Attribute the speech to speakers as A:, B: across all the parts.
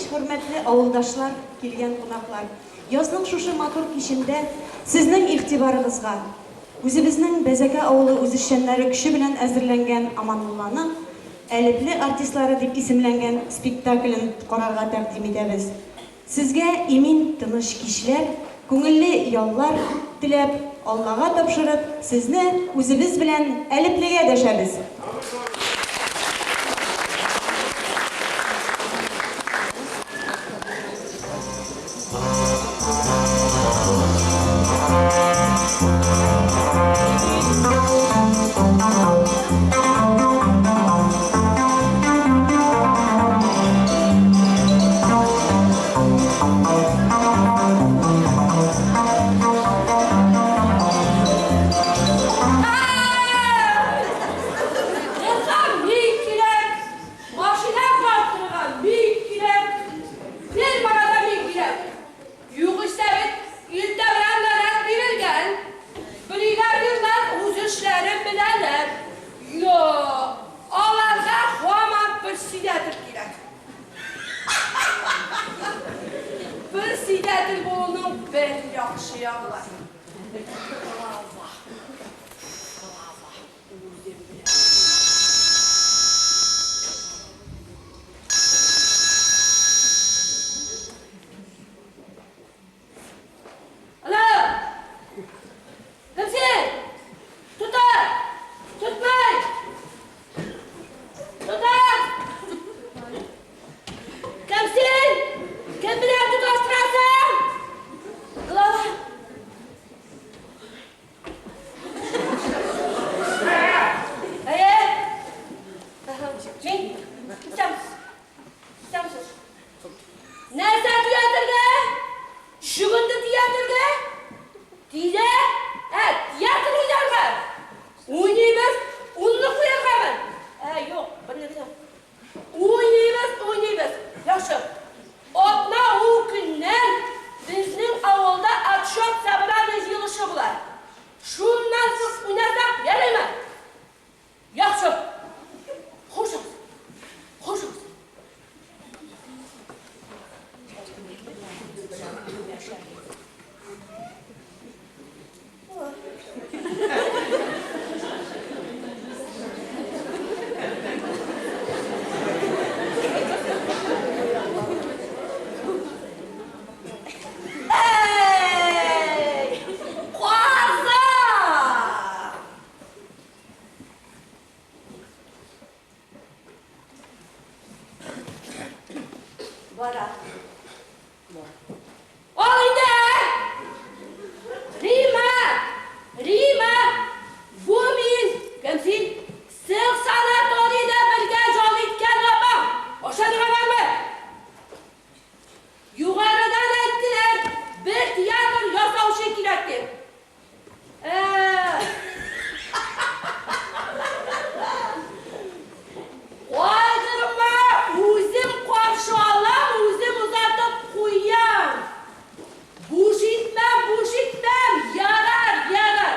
A: хөрмәтле авылдашлар, килгән кунаклар! Язның шушы матур кичендә сезнең игътибарыгызга үзебезнең Бәзәкә авылы үзешчәннәре көче белән әзерләнгән Аманулланың Әлепле артистлары дип исемләнгән спектаклен карарга тәкъдим итәбез. Сезгә имин, тыныч кичләр, күңелле яллар теләп, Аллага тапшырып, сезне үзебез белән Әлеплегә дәшәбез!
B: Машина кайтырга бик кирәк. Фермага да мин кирәк. Югыйсә бит иртә белән наряд бирелгән. Бригадирлар үз эшләрен беләләр. Юк, аларга һаман председатель кирәк. Председатель булуның бер яхшы ягы бар. Права. Права. Үзем беләм. Алло! Кем син? Тотар! Тотмай! Тотар! Кем син? Кем белән тоташтырасың? Глава! Әйе. Мин. Исәнмесез. Исәнмесез. Нәрсә театрга? Чөгенде театрга? Тизә? Ә, театр уйнарга? Уйныйбыз, унны куяргамы? Ә, юк, берне генә. Уйныйбыз, уйныйбыз. Яхшы. Атна ун көннән безнең авылда отчет собрание җыелышы була. Шуннан соң уйнасак ярыймы? Яхшы. Хушыгыз. Хушыгыз. Әй! Казан! Бара. Ал инде! Рима! Рима! Бу мин! Кем син? Сез санаторийда бергә ял иткән апаң! Ашарга бармы? Югарыдан әйттеләр, бер театр ясаучы кирәк дип. Кайгырма, үзем каршы алам, үзем озатып куям. Буш итмәм, буш итмәм, ярар, ярар.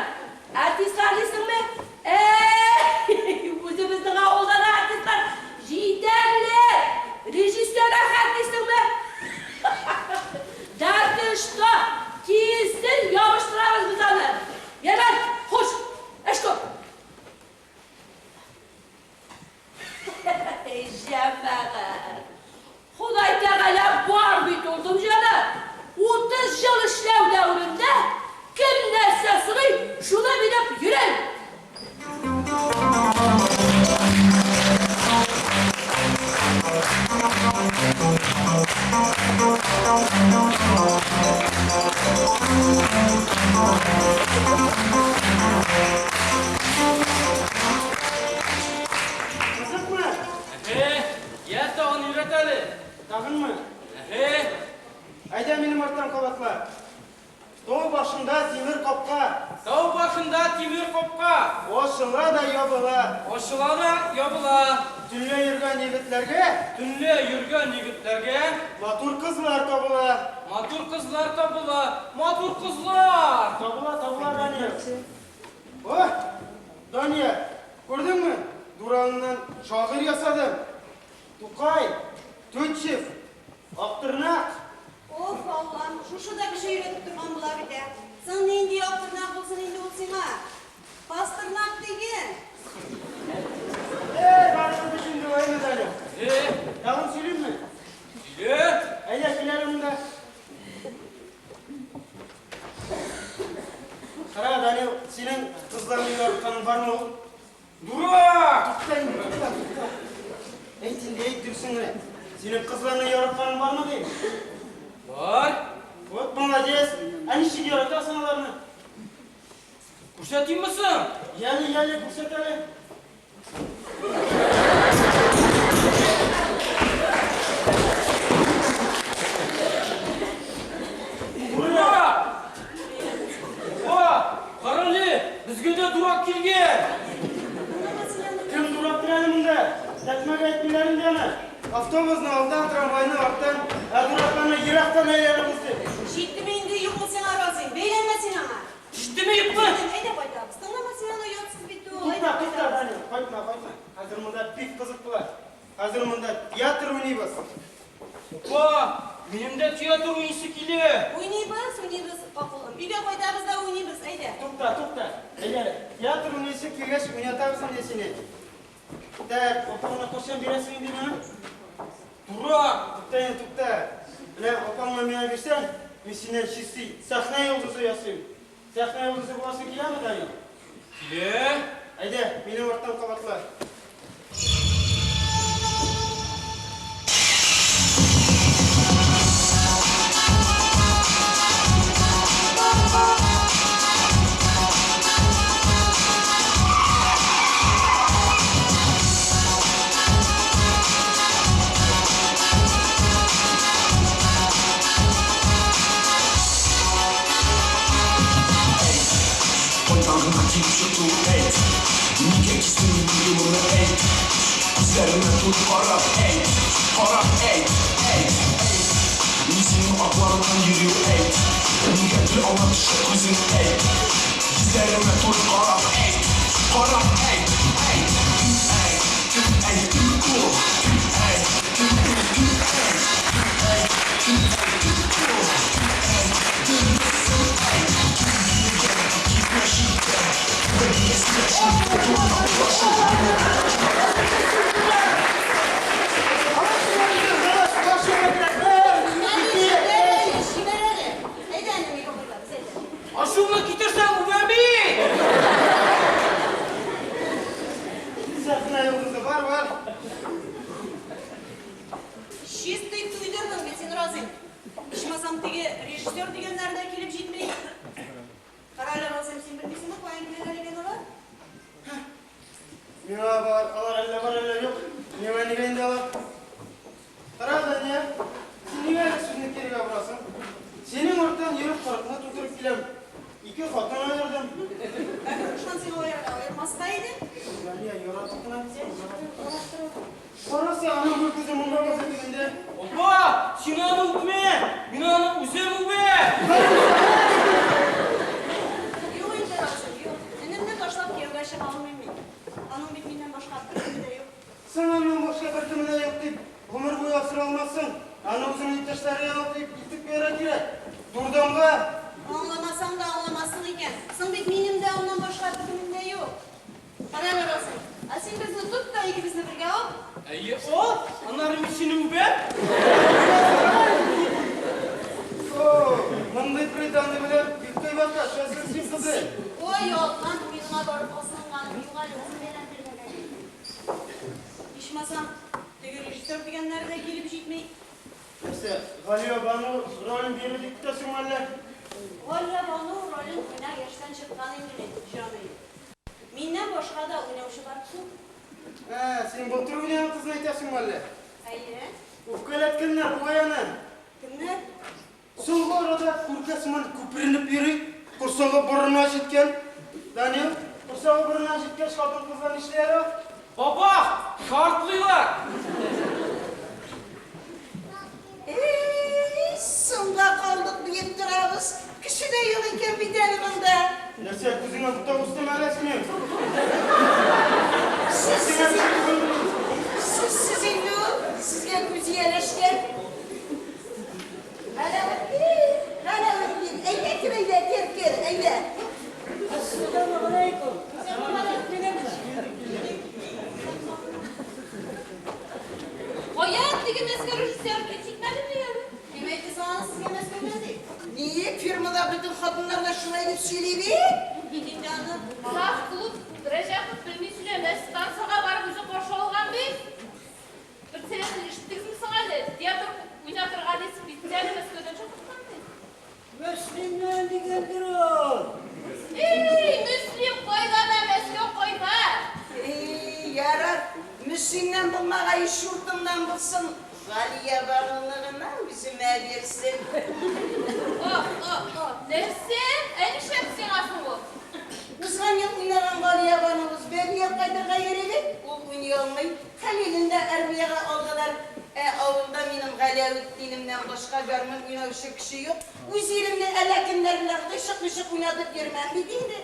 B: Артистлар дисеңме? Әй, үзебезнең авылда да артистлар җитәрлек. Режиссер рәхәт дисеңме? Да ты что! Килсен, ябыштырабыз без аны! Ярар, хуш! Эш күп! Әй, җәмәгать! Ходай Тәгалә бар бит ул дөньяда! 30 ел эшләү дәверендә кем нәрсә сорый, шуны биреп йөрим!
C: Кызыкмы?
D: Әһе, я тагын өйрәт әле.
C: Тагынмы?
D: Әһе.
C: Әйдә минем арттан кабатла. Тау башында тимер капка.
D: Тау башында тимер капка.
C: Ачыла да ябыла.
D: Ачыла да ябыла.
C: Төнлә йөргән егетләргә.
D: Төнлә йөргән егетләргә.
C: Матур кызлар табыла.
D: Матур кызлар табыла. Матур кызлар!
C: Табыла, табыла, Дания. О, Дания, күрдеңме? Дураныннан шагыйрь ясадым. Тукай, Тютчев. Актырнак!
A: Оф, Аллам, шушы да кеше өйрәтеп торган була бит, ә. Соң нинди актырнак булсын инде ул сиңа? Пастырнак диген.
C: Эй, барысы бит инде ул, әйме, Данил?
D: Э,
C: Тагын сөйлимме?
D: сөйлә.
C: Әйдә, кил әле монда. Кара, Данил, синең кызларны яратканың бармы ул?
D: Дурак!
C: Тукта инде, тукта, тукта. Әйт инде, әйт дөресен генә. Синең кызларны яратканың бармы дим?
D: Бар.
C: Вот молодец. Ә ничек яратасың аларны?
D: Күрсәтимме соң?
C: Яле, яле, күрсәт әле.
D: Дурак! Опа! Карале, безгә дә дурак килгән.
A: Тыңлама син аны.
C: Кем дурактыр әле монда? Тәкмәгә әйтмиләр инде аны. Автобусны алдан, трамвайны арттан, ә дуракларны ерактан әйләнеп узды.
A: Җиттеме инде, юкмы сиңа, Разыйм? Бәйләнмә син аңа.
D: Җиттеме, юкмы?
A: Әйдә кайтабыз. Тыңлама син аны, оятсыз бит ул.
C: Тукта,
A: Әйдә
C: тукта,
A: кайтабыз.
C: Данил, кайтма, кайтма. Хәзер монда бик кызык була. Хәзер монда театр уйныйбыз.
D: Опа! Минем дә театр уйныйсы килә.
A: Уйныйбыз, уйныйбыз, акыллым. Өйгә кайтабыз да уйныйбыз, әйдә.
C: Тукта, тукта. Әйдә, театр уйныйсы килгәч, уйнатабыз инде сине. Так, апаңны кайчан бирәсең инде миңа?
D: Дурак!
C: Тукта инде, тукта. Менә апаңны миңа бирсәң, мин синнән чистый сәхнә йолдызы ясыйм. Сәхнә йолдызы буласың киләме, Данил?
D: Килә.
C: Әйдә, минем арттан кабатла.
E: Кайдан гына килеп чыкты ул, әйт? Нигә кистең минем юлымны, әйт? Күзләремә туры карап әйт, карап әйт, әйт, әйт. Ни синең артларыңнан йөри ул, әйт? Нигә гел аңа төшә күзең, әйт? Йөзләремә туры карап әйт, карап әйт, әйт. Кем әйт, кем әйт, кем ул? Кем әйт, кем ул, кем әйт? Кем әйт, кем әйт, кем ул? Кем әйт, дөресен әйт. Кем биргән киңәш итә?
A: Җибәр әле, җибәр әле. Әйдә, энем, өйгә кайтабыз, әйдә.
D: Ачуыңны китерсәң, үбәм бит!
C: Сәхнә йолдызы бар, бар.
A: Чистый туйдырдың бит син, Разыйм. Ичмасам теге режиссер дигәннәре дә килеп җитми. Кара әле, Разыйм, син белмисеңме, каян киләләр икән алар?
C: Миңа бар, алар әллә бар, әллә юк. Миңа нигә инде алар? Кара, Дания, син нигә әле сүзне кирегә борасың? Синең арттан йөреп кырыкны тутырып киләм. Ике хатын аердым.
A: Ә кем кушкан сиңа аерырга? Аермаска иде.
C: Дания, яратып кына бит. Караса, аның бер күзе монда булса тегендә.
D: Опа! Син аны үпмә! Мин аны үзем үбәм!
A: Юк инде, Разыйм, юк. Энемне ташлап кияүгә чыга алмыйм мин. Аның бит миннән башка беркеме дә юк.
C: Соң аннан башка беркеме дә юк дип, гомер буе асрый алмассың. Аны үзеңнең иптәшләре янына илтеп куярга кирәк. Дурдомга.
A: Аңламасаң да аңламассың икән. Соң бит минем дә аннан башка беркемем дә юк. Кара әле, Разыйм, ә син безне тот та икебезне бергә ал.
D: Әйе, ал, аннары мин сине үбәм.
C: О, мондый приданный белән бик кыйбатка төшәсең син, кызый.
A: Ой, ялган, миңа барып асылынган. Юк әле, үзем әйләндермәгән. Ичмасам, теге режиссер дигәннәре дә килеп җитми.
C: Нәрсә, Галиябану ролен бирер дип көтәсеңме әллә?
A: Галиябану ролен уйнар яшьтән чыккан инде мин, җаный. Миннән башка да уйнаучылар күп.
C: Ә, син былтыр уйнаган кызны әйтәсеңме әллә?
A: Әйе.
C: Үпкәләткәннәр бугай аны.
A: Кемнәр?
C: Соңгы арада күркә сыман күперенеп йөри, корсагы борынына җиткән. Данил, корсагы борынына җиткәч, хатын-кызлар нишлиләр ул?
D: Бабах! Шартлыйлар!
F: Эй, соңга калдык диеп торабыз. Кеше дә юк икән бит әле монда.
C: Нәрсә, күзеңә ботак үстеме әллә синең?
F: Сүзсез, сүзсез инде ул. Сезгә күз ияләшкән.
B: Теге Мәскәү режиссеры килеп җитмәдеме әле?
F: Кем әйтте соң аны сезгә Мәскәүдән дип? Ник фирмада бөтен хатыннар да шулай дип сөйли бит?
B: Бит инде аны. Саф клуб Рәҗәпов белми сөйләмәс, станциягә барып үзе каршы алган бит. Председатель ишеттегезме соң әле? Театр уйнатырга дип специально Мәскәүдән чакырткан бит.
G: Мөслимнән дигәндер ул.
B: Эй, Мөслим кайда да, Мәскәү кайда?
F: Эй, ярар, Мөслимнән булмагае чуртымнан булсын, Галиябануны гына үземә бирсен.
B: Ох, ох, ох, нәрсә? Ә нишләп сиңа соң ул?
F: Узган ел уйнаган Галиябануыбыз бәрия кайтырга йөри бит, ул уйный алмый. Хәлилен дә армиягә алдылар. Ә авылда минем Галәветдинемнән башка гармун уйнаучы кеше юк. Үз иремне әллә кемнәр белән гыйшык-мыйшык уйнатып йөрмәм бит инде.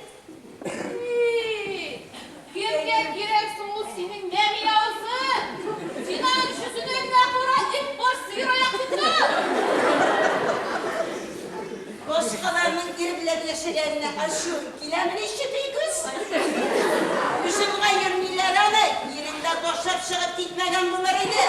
B: И, кемгә кирәк соң ул синең мәми авызың? Син аның йөзенә генә кара, эт баш, сыер аяк бит ул!
F: Башкаларның ир белән яшәгәненә ачуым киләмени, чөпи күз? Үземгә йөрмиләр аны, ирең дә ташлап чыгып китмәгән булыр иде.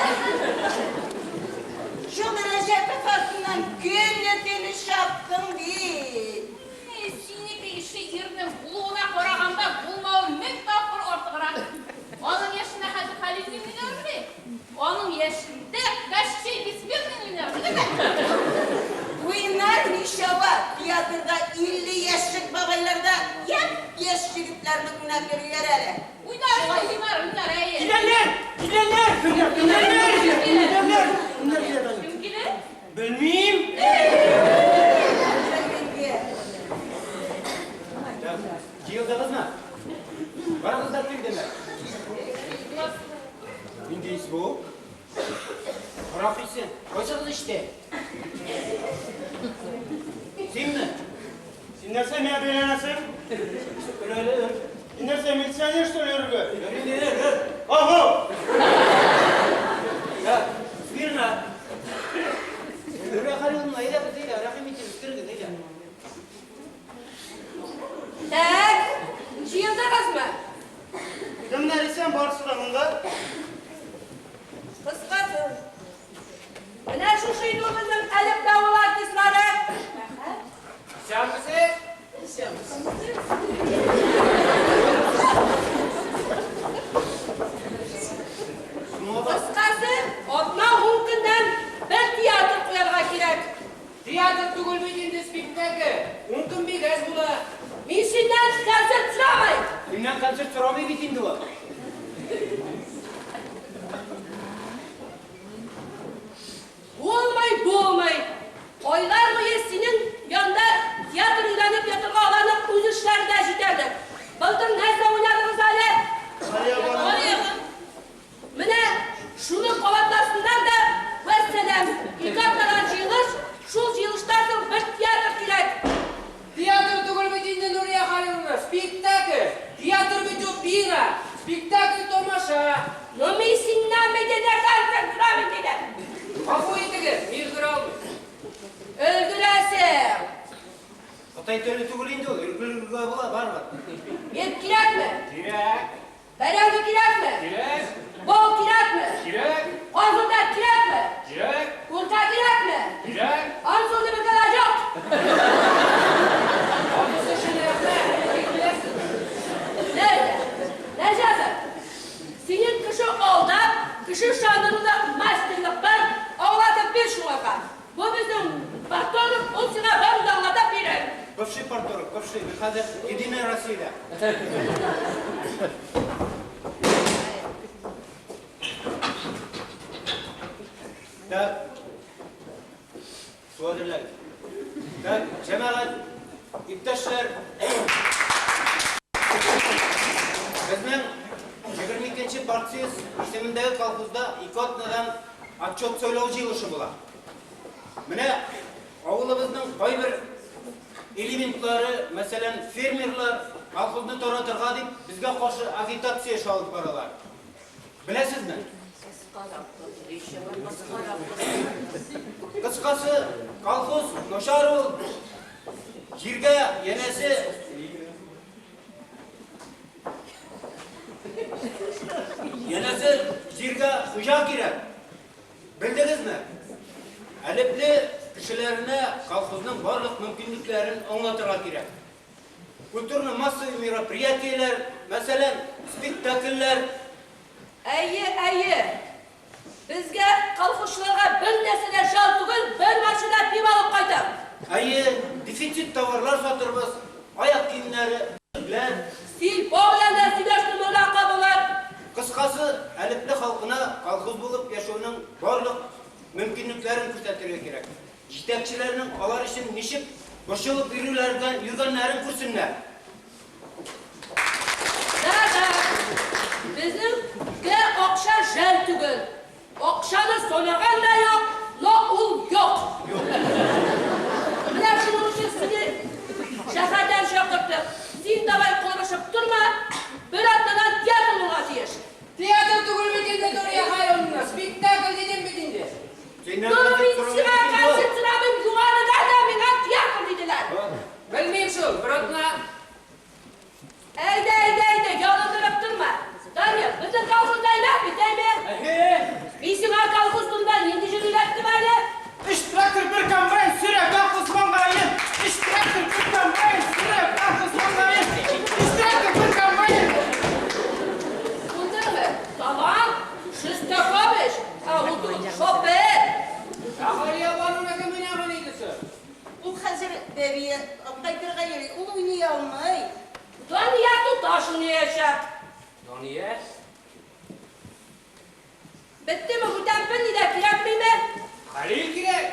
F: Шул Рәҗәпов артыннан көне-төне чаптың бит.
B: И, синеке ише ирнең булуына караганда булмавы мең тапкыр артыграк. Аның яшендә хәзер Хәлилнең уйнармыни? Аның яшендә Кощей Бессмертный уйнар, белеме?
F: Уйнар ничава, театрда 50 яшьлек бабайлар да япь-яшь егетләрне уйнап йөриләр әле.
B: Уйнар, уйнар, уйнар, әйе.
D: Киләләр! Киләләр! Кемнәр? Кемнәр килә? Кемнәр? Кемнәр килә тагын?
B: Кем килә?
D: Белмим.
F: Хәлилгә.
D: Так, җыелдыгызмы? Барыгыз да килдеме? Нинди ис бу? Аракы исе. Кайсыгыз эчте? Синме?
C: Син нәрсә миңа бәйләнәсең?
D: Өр әле, өр.
C: Син нәрсә, милиционер, что ли, өрергә?
D: Өр инде, өр, өр.
C: Ага!
D: Так, смирно. Өрә Халиловна, әйдә, әйдә, рәхим итегез, керегез, әйдә.
B: Так, җыелдыгызмы?
C: Кемнәр исән, барысы да монда.
B: Кыскасы, менә шушы инде безнең әлек давыл артистлары.
D: Исәнмесез?
F: Исәнмесез.
B: Кыскасы, атна-ун көннән бер театр куярга кирәк.
H: Театр түгел бит инде, спектакль. 10 көн бик әз була.
B: Мин синнән концерт сорамыйм.
D: Синнән концерт сорамый бит инде ул.
B: Булмый, булмый. Айлар буе синең янда театр өйрәнеп ятырга аларның үз эшләре дә җитәрлек. Былтыр нәрсә уйнадыгыз әле?
C: Галиябану.
B: Менә шуны кабатласыннар да, вәссәлам. Ике атнадан җыелыш, шул җыелыштан соң бер театр кирәк.
H: Театр түгел бит инде, Нурия Халиловна, спектакль. Театр бит ул бина. Спектакль тамаша.
B: Но мин синнән бит инде концерт сорамыйм дидем.
H: Гафу итегез, мин өлгерә алмыйм.
B: Өлгерәсең.
D: Кытай теле түгел инде ул, өлгерергә була, барыбер.
B: Ит кирәкме?
D: Кирәк.
B: Бәрәңге кирәкме?
H: Кирәк.
B: Бал кирәкме?
H: Кирәк.
B: Казылдак кирәкме?
H: Кирәк.
B: Күркә кирәкме?
H: Кирәк.
B: Ансы безгә дә юк.
H: Анысы өчен рәхмәт. Бик беләсез.
B: Нәрсә? Нәҗәбе? Синең кеше алдап, кеше ышандыруда мастерлык бар, аңлатып бир шуңарга. Бу безнең парторг, ул сиңа барын да аңлатып бирер.
D: Бывший парторг, бывший, мин хәзер Единая Россиядә. Так. Су әзерләгез. Так, җәмәгать, иптәшләр. Безнең 22 партсъезд исемендәге колхозда ике атнадан отчет сайлау җыелышы була. Менә авылыбызның кайбер элементлары, мәсәлән, фермерлар колхозны таратырга дип безгә каршы агитация эше алып баралар. Беләсезме? Кыскасы, колхоз начар ул. Җиргә янәсе җиргә хуҗа кирәк. Белдегезме? Әлепле кешеләренә колхозның барлык мөмкинлекләрен аңлатырга кирәк. Культурно-массовый мероприятиеләр, мәсәлән, спектакльләр.
B: Әйе, әйе. Безгә, колхозчыларга бер нәрсә дә жәл түгел, бер машина пиво алып кайтыр.
D: Әйе, дефицит товарлар сатырбыз, аяк киемнәре, өслекләр.
B: Сельпо белән дә сөйләште Мордака булыр.
D: Кыскасы, Әлепле халкына колхоз булып яшәүнең барлык мөмкинлекләрен күрсәтергә кирәк. Җитәкчеләрнең алар өчен ничек борчылып йөргәннәрен күрсеннәр.
B: Да, да. Безнең гә акча жәл түгел. Акчаны санаган да юк, но ул юк. Менә шуның өчен сине шәһәрдән чакырттык. Син давай карышып торма, бер атнадан театр булырга тиеш.
H: Театр түгел бит инде, Нурия Хәйрулловна, спектакль дидем бит инде.
D: Синнән
B: Ну,
D: концерт
B: мин
D: сорау
B: сиңа
D: мөмкин
B: концерт сорамыйм, югарыда да миңа театр диделәр.
H: Белмим шул, бер атна.
B: Әйдә, әйдә, әйдә, ялындырып торма. Дамир, безнең колхозда әйбәт бит, әйме? Мин сиңа колхоз турында нинди җыр өйрәттем әле?
C: Өч трактор, бер комбайн, сөрә колхоз маңгаен. Өч трактор, бер комбайн, сөрә колхоз маңгаен. Өч трактор, бер комбайн.
B: Булдымы? Талант, Шостакович, ә ул тут Шопен.
H: Ә Галиябануны кем уйнаган иде соң?
F: Ул хәзер бәбие алып кайтырга йөри, ул уйный алмый.
B: Дания туташ уйнаячак.
H: Дания?
B: Беттеме, бүтән берни дә кирәкмиме?
H: Хәлил кирәк.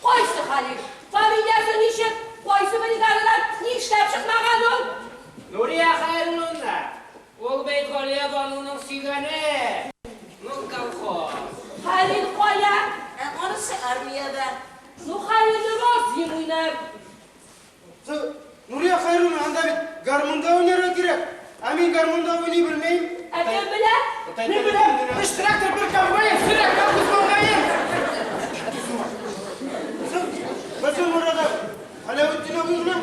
B: Кайсы Хәлил? Фамилиясе ничек? Кайсы бригададан нишләп чыкмаган ул?
H: Нурия Хәйрулловна, ул бит Галиябануның сөйгәне. Ну, колхоз.
B: Хәлил кая?
F: Ә анысы армиядә.
B: Ну, Хәлилне Разим уйнар.
C: Нурия Хәйрулловна, анда бит гармунда уйнарга кирәк. Ә мин гармунда уйный белмим.
B: Ә кем белә?
C: Мин беләм. Өч трактор, бер комбайн, сөрә колхоз маңгаен. Безнең арада Галәветдин абый гына.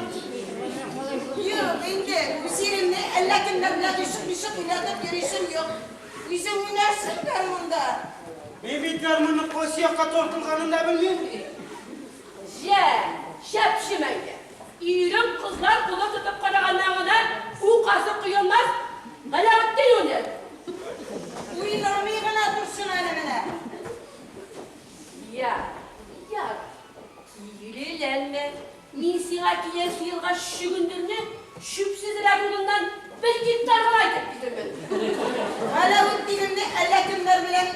F: Юк инде, үз иремне әллә кемнәр белән гыйшык-мыйшык уйнатып йөрисем юк. Үзең уйнарсың гармунда.
C: Мин бит гармунның кайсы якка тартылганын да белмим.
B: Җә, чәпчемә инде. Ирең кызлар кулы тотып караганнан гына укасы коелмас, Галәветдин уйнар.
F: Уйнамый гына торсын әле менә.
B: Я, я, киреләнмә. Мин сиңа киләсе елга чөгендерне чүпсезрәк урыннан бер гектар гына итеп китермен.
F: Галәветдинемне әллә кемнәр белән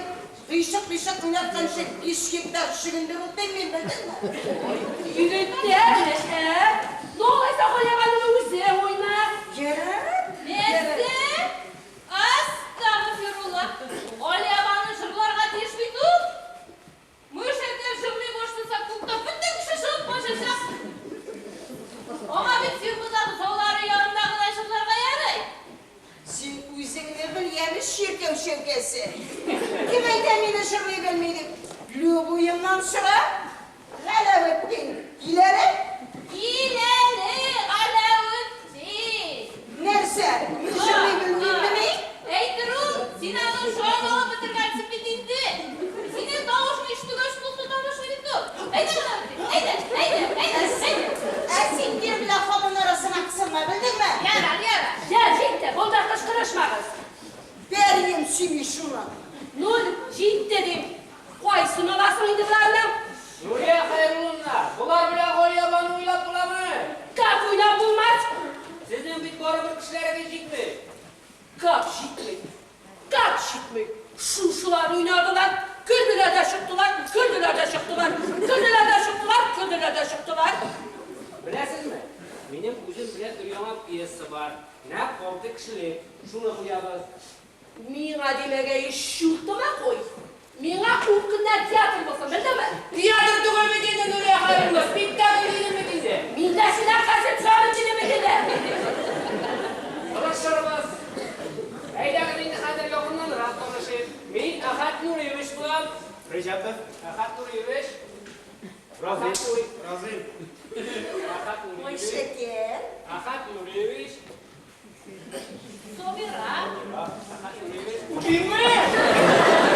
F: гыйшык-мыйшык уйнатканчы биш гектар чөгендер утыйм мин, белдеңме?
B: Егетләрме, ә? Ну, алайса Галиябануны үзең уйна.
F: Ярар, ярар.
I: Нәрсә? Астагфирулла! Галиябану җырларга тиеш бит ул! Мыш әтәч җырлый башласа, клубта бөтен кеше чыгып качачак. Аңа бит фермада бозаулары янында гына җырларга ярый.
F: Син үзеңне бел, яме, чиркәү чәүкәсе. Кем әйтә мине җырлый белми дип? Любуемнан сора. Галәветдин, кил әле.
I: Кил әле, Галәветдин!
F: Нәрсә, мин җырлый белмиммени?
I: Әйтер ул, син аның җан алып бетергәнсең бит инде. Синең тавышың ишетүгә шул ук тавышы бит ул. Әйдә, Галәветдин, әйдә, әйдә, әйдә, әйдә.
F: Ә син ир белән хатын арасына кысылма, белдеңме?
I: Ярар, ярар.
B: Җә, җитте, булды, кычкырышмагыз.
F: Бәрим сине шуны.
B: Ну, җитте дим. Кайсын аласың инде боларның?
H: Нурия Хәйрулловна, болар белән Галиябану уйлап буламы?
B: Как уйлап булмас?
H: Сезнең бит барыбер кешеләрегез җитми.
B: Как җитми? Как җитми? Шушылар уйнадылар, көлделәр дә чыктылар, көлделәр дә чыктылар, көлделәр дә чыктылар, көлделәр дә чыктылар.
H: Беләсезме, минем үзем белән өр-яңа пьеса бар. Нәкъ алты кешелек. Шуны куябыз.
B: Миңа димәгәе чуртыма куй. Миңа ул көннәр театр булсын, белдеңме?
H: Театр түгел бит инде, Нурия Хәйрулловна, спектакль дидем бит инде.
B: Мин дә синнән хәзер сорарым сине бит инде.
H: Тырышырбыз. Әйдәгез инде хәзер якыннанрак танышыйк. Мин Әхәт Нуриевич булам.
C: Рәҗәпов.
H: Әхәт Нуриевич.
C: Разый.
H: Әхәт Нури.
C: Разый.
H: Әхәт
F: Ой,
H: Нуриевич.
F: шәкәр.
H: Әхәт Нуриевич.
I: Собира.
H: Әхәт Нуриевич.
C: Үбиме?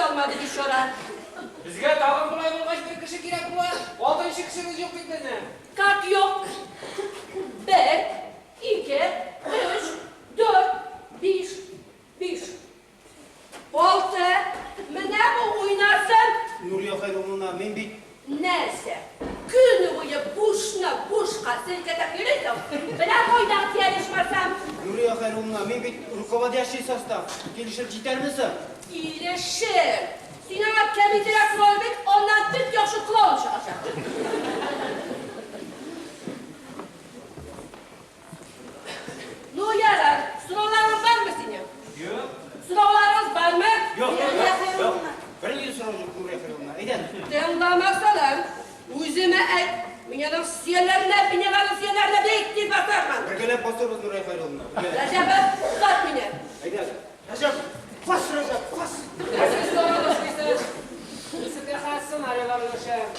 B: алмады бичара.
H: Безгә тагын болай булгач бер кеше кирәк була. Алтынчы кешебез юк бит безнең.
B: Как юк? Бер, ике, өч, дүрт, биш, биш. Алты. Менә бу уйнасын.
D: Нурия Хәйрулловна, мин бит
B: Нәрсә? Көне буе бушны бушка селкетеп йөрисең. Менә кайдан тияр ичмасам.
D: Нурия Хәйрулловна, мин бит руководящий состав. Килешеп җитәрме соң?
B: Килешер. Син аңа кәмитерәк роль бир, аннан бик яхшы клоун чыгачак. Ну, ярар. Сорауларың бармы синең?
D: Юк.
B: Сорауларыгыз бармы?
D: Юк.
F: Нурия Хәйрулловна.
D: Бернинди сорау юк, Нурия Хәйрулловна. Әйдә.
B: Тыңламасалар, үземә әйт. Мин аның сөялләренә, Венераның сөялләренә бик тиз басармын.
D: Бергәләп басырбыз, Нурия Хәйрулловна. Бергәләп.
B: Рәҗәбов, тот мине.
D: Әйдә. Рәҗәп, бас, Рәҗәп, бас.
H: Ә сез тагын башлыйсыз. Мин сезгә хәзер сценарийлар өләшәм.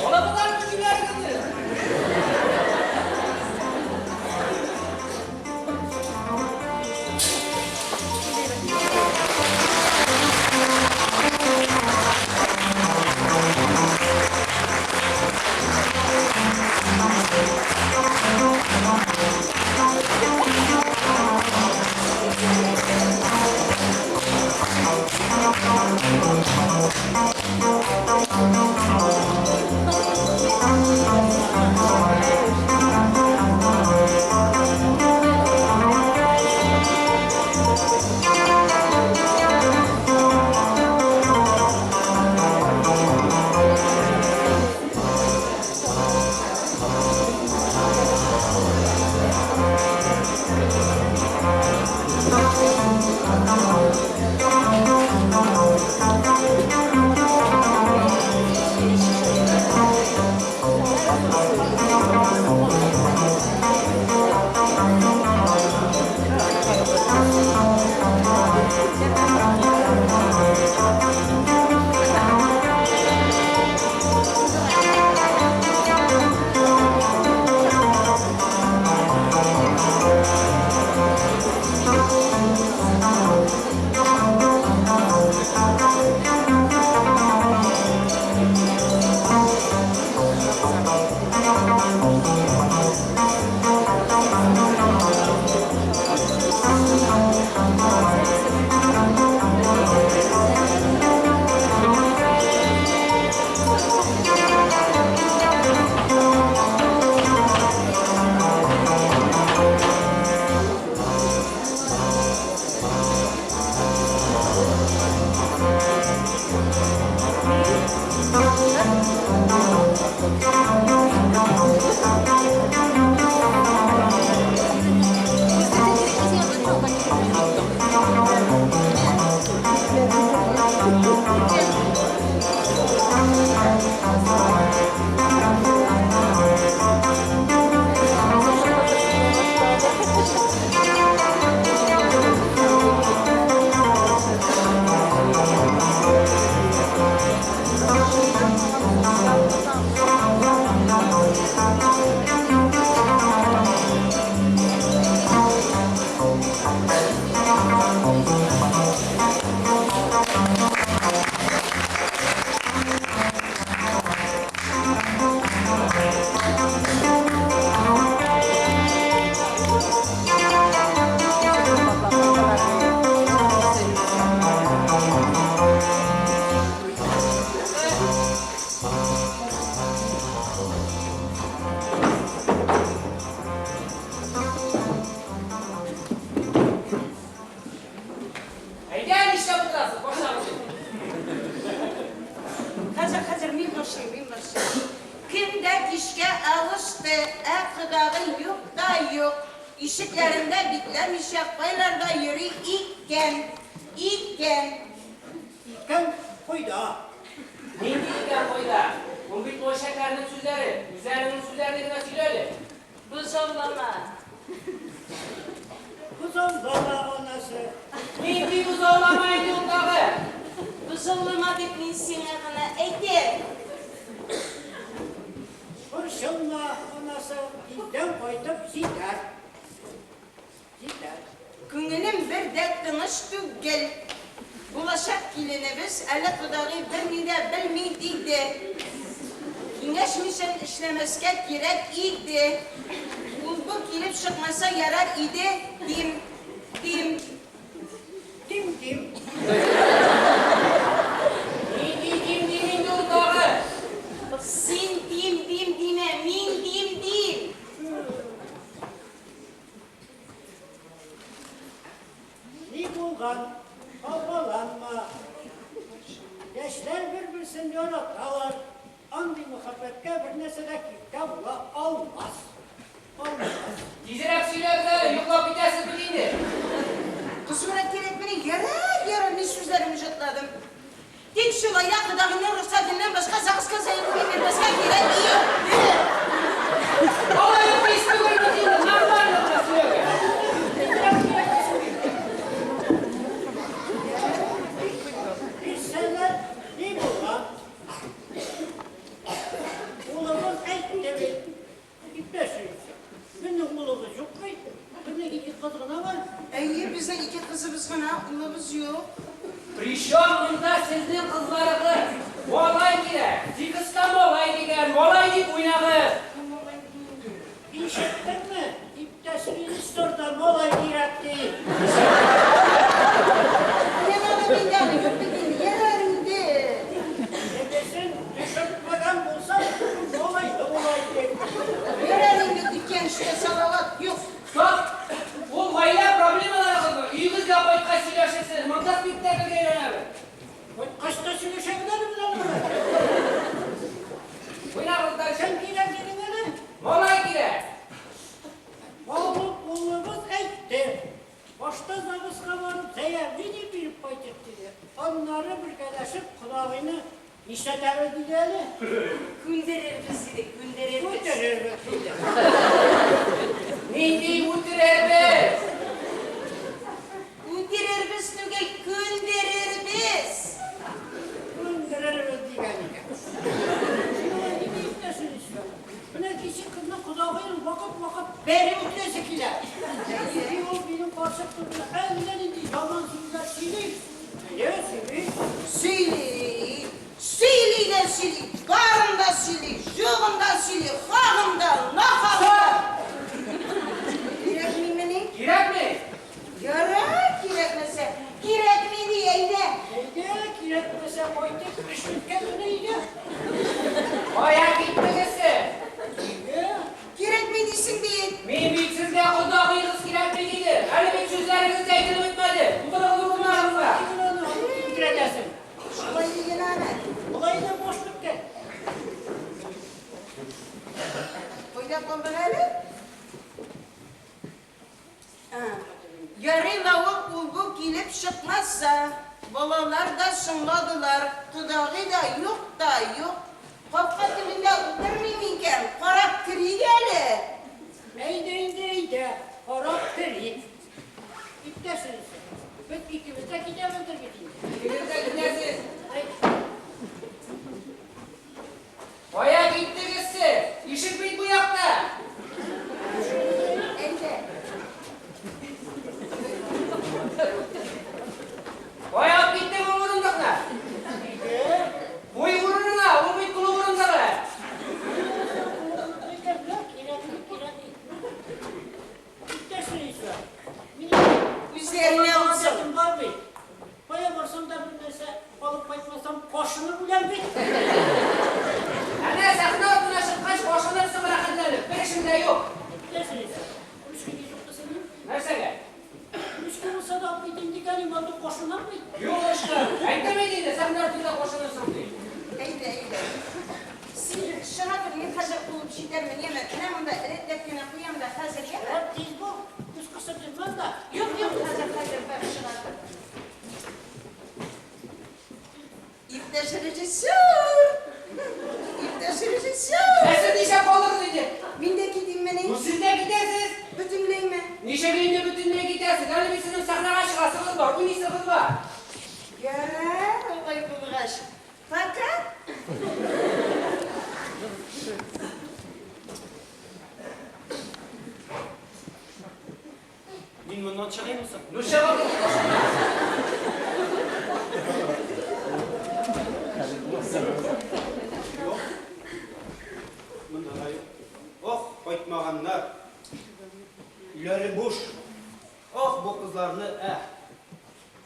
H: Алабызлар көйләрегезне. Әйдә, нишләп утырасыз? Башлагыз инде.
F: Хәзер, хәзер, мин башлыйм, мин башлыйм. Көн дә кичкә авышты, ә кодагый юк та юк. Ишекләрендә бикләмичә кайларда йөри икән? Икән.
G: Икән кайда?
H: Нинди икән кайда? Ул бит Майшәкәрнең сүзләре. Үзләренең сүзләрен генә сөйлә әле.
I: Бозаулама.
G: Бозаулама анасы.
H: Нинди бозаулама инде ул тагы?
F: Бозаулама дип мин сиңа гына әйтәм.
G: Борчылма, анасы, тиздән кайтып җитәр. Җитәр.
F: Күңелем бер дә тыныч түгел. Булачак киленебез әле кодагый берни дә белми, диде. Киңәшмичә эшләмәскә кирәк иде. Ул-бу килеп чыкмаса ярар иде, дим. Дим.
G: Дим, дим.
H: Нинди дим дим инде ул тагы?
F: Син дим дим димә, мин дим дим.
G: Ни булган, хафаланма. Яшьләр бер-берсен яраталар. Андый мәхәббәткә бернәрсә дә киртә була алмас. Алмас.
H: Тизрәк сөйләгез әле, йоклап китәсез бит инде.
F: Кызурак кирәкмени? Ярар, ярар, мин сүзләремне җотладым. Тик шулай да кодагыйның рөхсәтеннән башка ЗАГСка заявление бирмәскә кирәк иде.
H: Алай ук тиз түгел бит инде, нормально гына сөйләгез.
G: Бирсәләр, ни булган? Улыбыз әйтте бит. Иптәш режиссер, безнең улыбыз юк бит. Безнең ике кыз гына бар.
F: Әйе, безнең ике кызыбыз гына, улыбыз юк.
H: Причем монда сезнең кызларыгыз? Малай кирәк. Текстта малай дигән, малай дип уйнагыз.
G: Ишеттеңме? Иптәш режиссер да малай кирәк ди.
F: Уйнамадым инде аны, юк бит инде, ярар инде.
G: Тегесен төшертмәгән булсам, шул малайлы була иде.
F: Ярар инде, үткән эшкә салават юк.
H: Стоп! Ул гаилә проблемаларыгызны өегезгә кайткач сөйләшерсез, монда спектакльгә өйрәнәбез.
G: Кайткач та сөйләшәбез әле без аны белән.
H: Уйнагыз дальше.
G: Кем кирәк дидең әле?
H: Малай кирәк.
G: Олы улыбыз әйтте. Башта ЗАГСка барып заявление биреп кайтыйк диде. Аннары бергәләшеп кодагыйны нишләтәбез диде әле.
F: Күндерербез диде, күндерербез.
G: Үтерербез диде.
H: Нинди үтерербез?
F: Үтерербез түгел, күндерербез.
G: Күндерербез дигән икән. Син алай димә, иптәш режиссер. Менә кичә кызны кодагыйның вакыт-вакыт бәреп үтерәсе килә. Чөнки ул минем карчык турында әллә нинди яман сүзләр сөйли. Әйе, сөйли.
F: Сөйли, сөйли дә сөйли, барын да сөйли, югын да сөйли, хагын да, нахагын да. Кирәкмимени?
H: Кирәкми.
F: Ярар, кирәкмәсә. Кирәкми ди, әйдә.
G: Әйдә, кирәкмәсә кайтыйк, эш беткән менә өйдә.
H: Кая киттегез сез?
G: Өйгә.
F: Кирәкми дисең бит.
H: Мин бит сезгә кодагыегыз кирәкми дидем. Әле бит сүзләрегез дә әйтелеп бетмәде. Утырыгыз урыннарыгызга.
G: Син аны алып тинтерәтәсең.
F: Шулай диген аны.
G: Болай да баш беткән.
F: Кайда калдык әле? А, Ярый ла ул ул-бу килеп чыкмаса. Балалар да соңладылар. Кодагый да юк та юк. Капка төбендә утырмыйм икән, карап керик әле.
G: Әйдә инде, әйдә, карап керик. Иптәш режиссер, без икебез дә китәбездер бит инде.
H: Икегез дә китәсез.
G: Әйдә.
H: Кая киттегез сез? Ишек бит бу якта.
F: Әйдә.
H: Кая алып киттең ул урындыкны?
G: Өйгә.
H: Куй урынына, ул бит клуб урындыгы.
G: Кирәкми, кирәкми. Иптәш режиссер, минем
F: Үзләренә булсын.
G: гадәтем бар бит. Кая барсам да бер нәрсә алып кайтмасам, кашынып үләм бит.
H: Әнә сәхнә артына чыккач, кашынырсың рәхәтләнеп. Бер эшең дә юк.
G: Иптәш режиссер, ручка юкмы синең?
H: Нәрсәгә?
G: Ручка булса да алып китим дигән идем, анда кашынам бит.
H: Юк ручка. Әйттем бит инде, сәхнә артында кашынырсың дип.
F: Әйдә, әйдә. Син чыга тор, мин хәзер куып җитәрмен, яме. Менә монда рәтләп кенә куям да хәзер, яме.
G: Ярар, тиз бул. Күз кысып йөрмәм дә.
F: Юк, юк, хәзер, хәзер, бар, чыга тор. Иптәш режиссер! Иптәш режиссер!
H: Ә сез нишләп калдыгыз инде?
F: Мин дә китиммени?
H: Ну сез дә китәсез.
F: Бөтенләйме?
H: Ничек инде бөтенләй китәсез? Әле бит сезнең сәхнәгә чыгасыгыз бар, уйныйсыгыз бар.
F: Ярар, алай булгач. Пока.
D: Мин Мин моннан чыгыйммы соң?
H: Ну чыгып
D: Юк. Монда да юк. Ох, кайтмаганнар. Өйләре буш. Ох, бу кызларны, ә.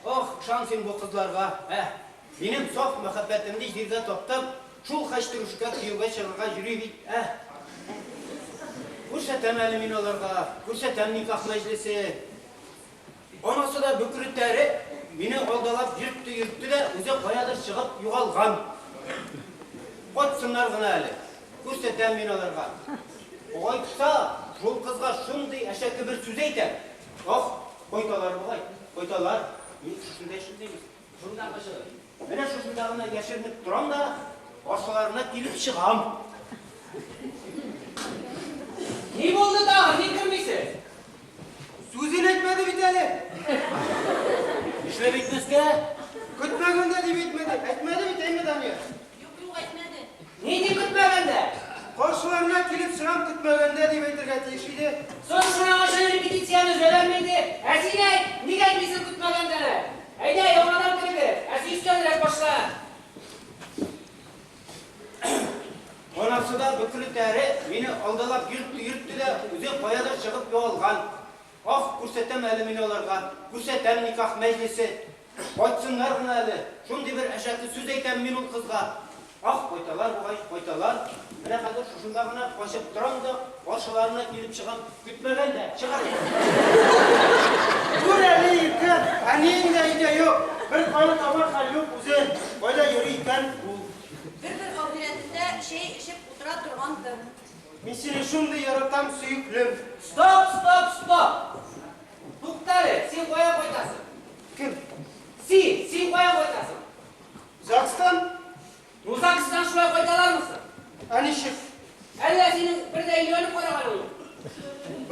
D: Ох, ышан син бу кызларга, ә. Минем саф мәхәббәтемне җиргә таптап, шул хәчтерүшкә кияүгә чыгарга йөри бит, ә. Күрсәтәм әле мин аларга, күрсәтәм никах мәҗлесе. Анасы да бөкре тәре мине алдалап йөртте-йөртте дә үзе каядыр чыгып югалган. Кайтсыннар гына әле, күрсәтәм мин аларга. Кайтса, шул кызга шундый әшәке бер сүз әйтәм. Ах, кайталар бугай, кайталар. Мин шушында яшеренәм.
H: Шунда качыгыз.
D: Менә шушында гына яшеренеп торам да, каршыларына килеп чыгам.
H: Ни булды тагын, ник кермисез?
C: Сүзен әйтмәде бит әле.
D: Нишләп әйтмәскә?
C: Көтмәгәндә дип әйтмәде. Әйтмәде бит, әйме, Дания?
I: Юк, юк, әйтмәде.
H: Нинди көтмәгәндә?
C: Каршыларына килеп чыгам көтмәгәндә дип әйтергә тиеш иде.
H: Соң шуның өчен репетицияне өзәләрме инде? Ә син әйт, ник әйтмисең көтмәгәндәне? Әйдә, яңадан керегез. Ә син өстәнрәк башла.
D: Анасы да бөкре тәре мине алдалап йөртте-йөртте дә үзе каядыр чыгып югалган. Ах, күрсәтәм әле мин аларга, күрсәтәм никах мәҗлесе. Кайтсыннар гына әле, шундый бер әшәке сүз әйтәм мин ул кызга. Ах, кайталар бугай, кайталар. Менә хәзер шушында гына качып торам да, каршыларына килеп чыгам. Көтмәгәндә, чыгар.
C: Күр әле, иркәм, әниең дә өйдә юк. Бер кая табар хәл юк үзен. Кайда йөри икән ул?
A: Бер-бер ахирәтендә чәй эчеп утыра торгандыр.
C: Мин сине шундый яратам, сөеклем.
H: Стоп, стоп, стоп! Туктале, син кая кайтасың?
C: Кем?
H: Син, син кая кайтасың?
C: ЗАГСтан?
H: Ну, ЗАГСтан шулай кайталармы соң?
C: Ә ничек?
H: Әллә синең бер дә өйләнеп караганың юк?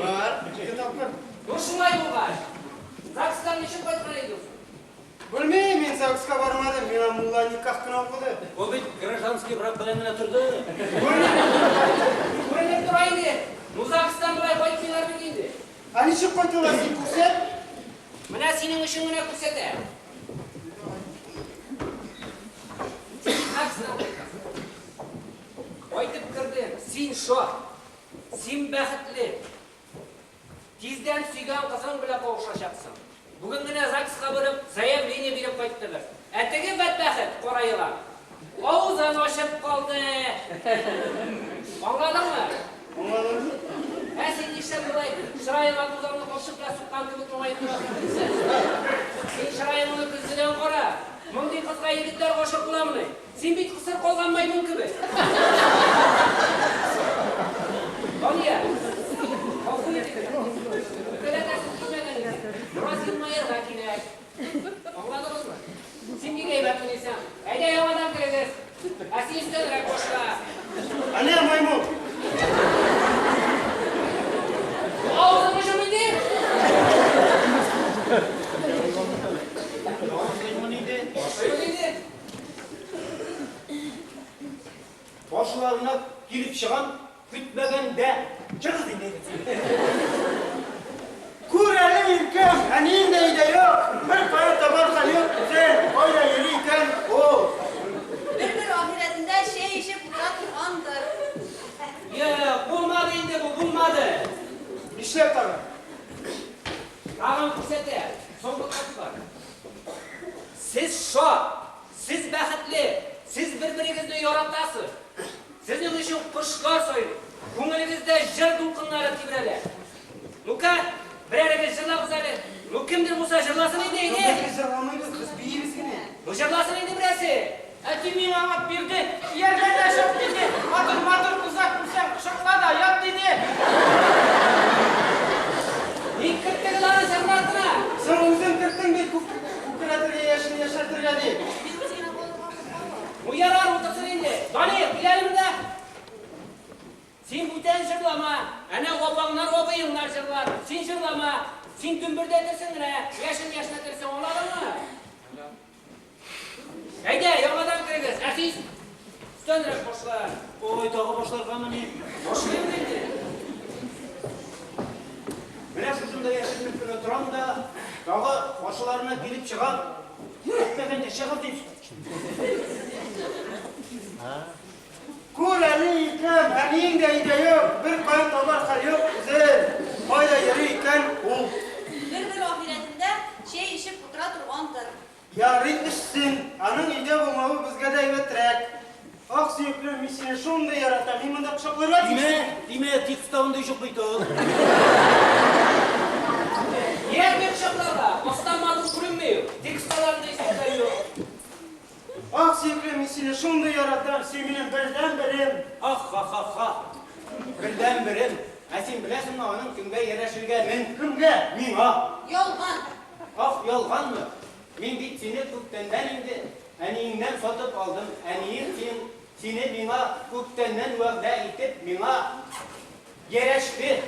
C: Бар, ике тапкыр.
H: Ну, шулай булгач. ЗАГСтан ничек кайткан идең соң?
C: Белмим, мин ЗАГСка бармадым, миңа мулла никах кына укыды.
D: Ул бит гражданский брак белән генә торды.
H: Күренеп тора инде. Ну, ЗАГСтан болай кайтмыйлар бит инде.
C: Ә ничек кайталар, син күрсәт?
H: Менә синең өчен генә күрсәтәм. Син ЗАГСтан кайтасың. Кайтып кердең, син шат, син бәхетле. Тиздән сөйгән кызың белән кавышачаксың. Бүген генә ЗАГСка барып, заявление биреп кайттыгыз. Ә теге бәдбәхет, кара елан, авызын ачып калды. Аңладыңмы?
C: Аңладым.
H: Ә син нишләп болай чыраеңа тузанлы капчык белән суккан кебек моңаеп торасың? Син чыраеңны көзгедән кара. Мондый кызга егетләр гашыйк буламыни? Син бит кысыр калган маймыл кебек. Дания, гафу итегез. Үпкәләтәсез килмәгән иде. Бераз елмаерга кирәк. Аңладыгызмы? Син бик әйбәт уйныйсың. Әйдә, яңадан керегез. Ә син өстәнрәк башла.
C: Әнә маймыл.
H: Авызыңны йом инде.
D: Авызыңны инде.
H: Башлыйбыз инде.
D: Каршыларына килеп чыгам, көтмәгәндә. Чыгыгыз инде.
C: Күр әле, иркәм, әниең дә өйдә юк. Бер кая табар хәл юк үзен. Кайда йөри икән ул?
A: Бер-бер ахирәтендә чәй эчеп утыра торгандыр.
H: Юк, булмады инде бу, булмады.
C: Нишләп тагын?
H: Тагын күрсәтә. Соңгы тапкыр. Сез шат, сез бәхетле, сез бер-берегезне яратасыз. Сезнең өчен кошлар сайрый, күңелегездә җыр дулкыннары тибрәлә. Ну-ка, берәрегез җырлагыз әле. Ну, кемдер булса җырласын инде, әйдә.
C: Без җырламыйбыз, без биибез генә.
H: Ну, җырласын инде берәрсе.
J: Әти миңа ат бирде, ияргә дә чык диде. Матур-матур кызлар күрсәң, кочакла да ят диде.
H: Ник керттегез аны җырлар гына?
C: Соң үзең керттең бит, күкрәтергә, яшен яшәртергә дип.
A: Мин сиңа булырга куркамын.
H: Ну, ярар, утырсын инде. Данир, кил әле монда. Син бүтән җырлама. Әнә апаңнар, абыеңнар җырлар. Син җырлама. Син дөмбердәтерсең генә, яшен яшьнәтерсең, аңладыңмы? Әйдә, яңадан керегез. Ә син өстәнрәк башла.
D: Ой, тагы башларгамыни?
H: Башлыйм инде.
D: Менә шушында яшеренеп кенә торам да, Каршыларына килеп чыгам. Көтмәгәндә чыгып дип.
C: Күр әле икән, әниең дә өйдә юк, бер каян табар хәл юк үзен. Кайда йөри икән ул?
A: Бер-бер ахирәтендә чәй эчеп утыра торгандыр.
C: Ярый эчсен, аның өйдә булмавы безгә дә әйбәтрәк. Ах, сөеклем, мин сине шундый яратам, мин монда кочакларга
D: Тимә,
C: тиеш.
D: тимә, текстта андый юк бит ул.
H: Кирәкми кочакларга, астан матур күренми. Текстта да андый сүзләр юк.
C: Ах, сөеклем, мин сине шундый яратам, син минем бердәнберем.
D: Ах, ха-ха-ха. Бердәнберем. Ә син беләсеңме аның кемгә ярәшелгәнен?
C: Кемгә?
D: Миңа.
A: Ялган.
D: Ах, ялганмы? Мин бит сине күптәннән инде әниеңнән сатып алдым. Әниең син, сине миңа күптәннән вәгъдә итеп, миңа ярәште.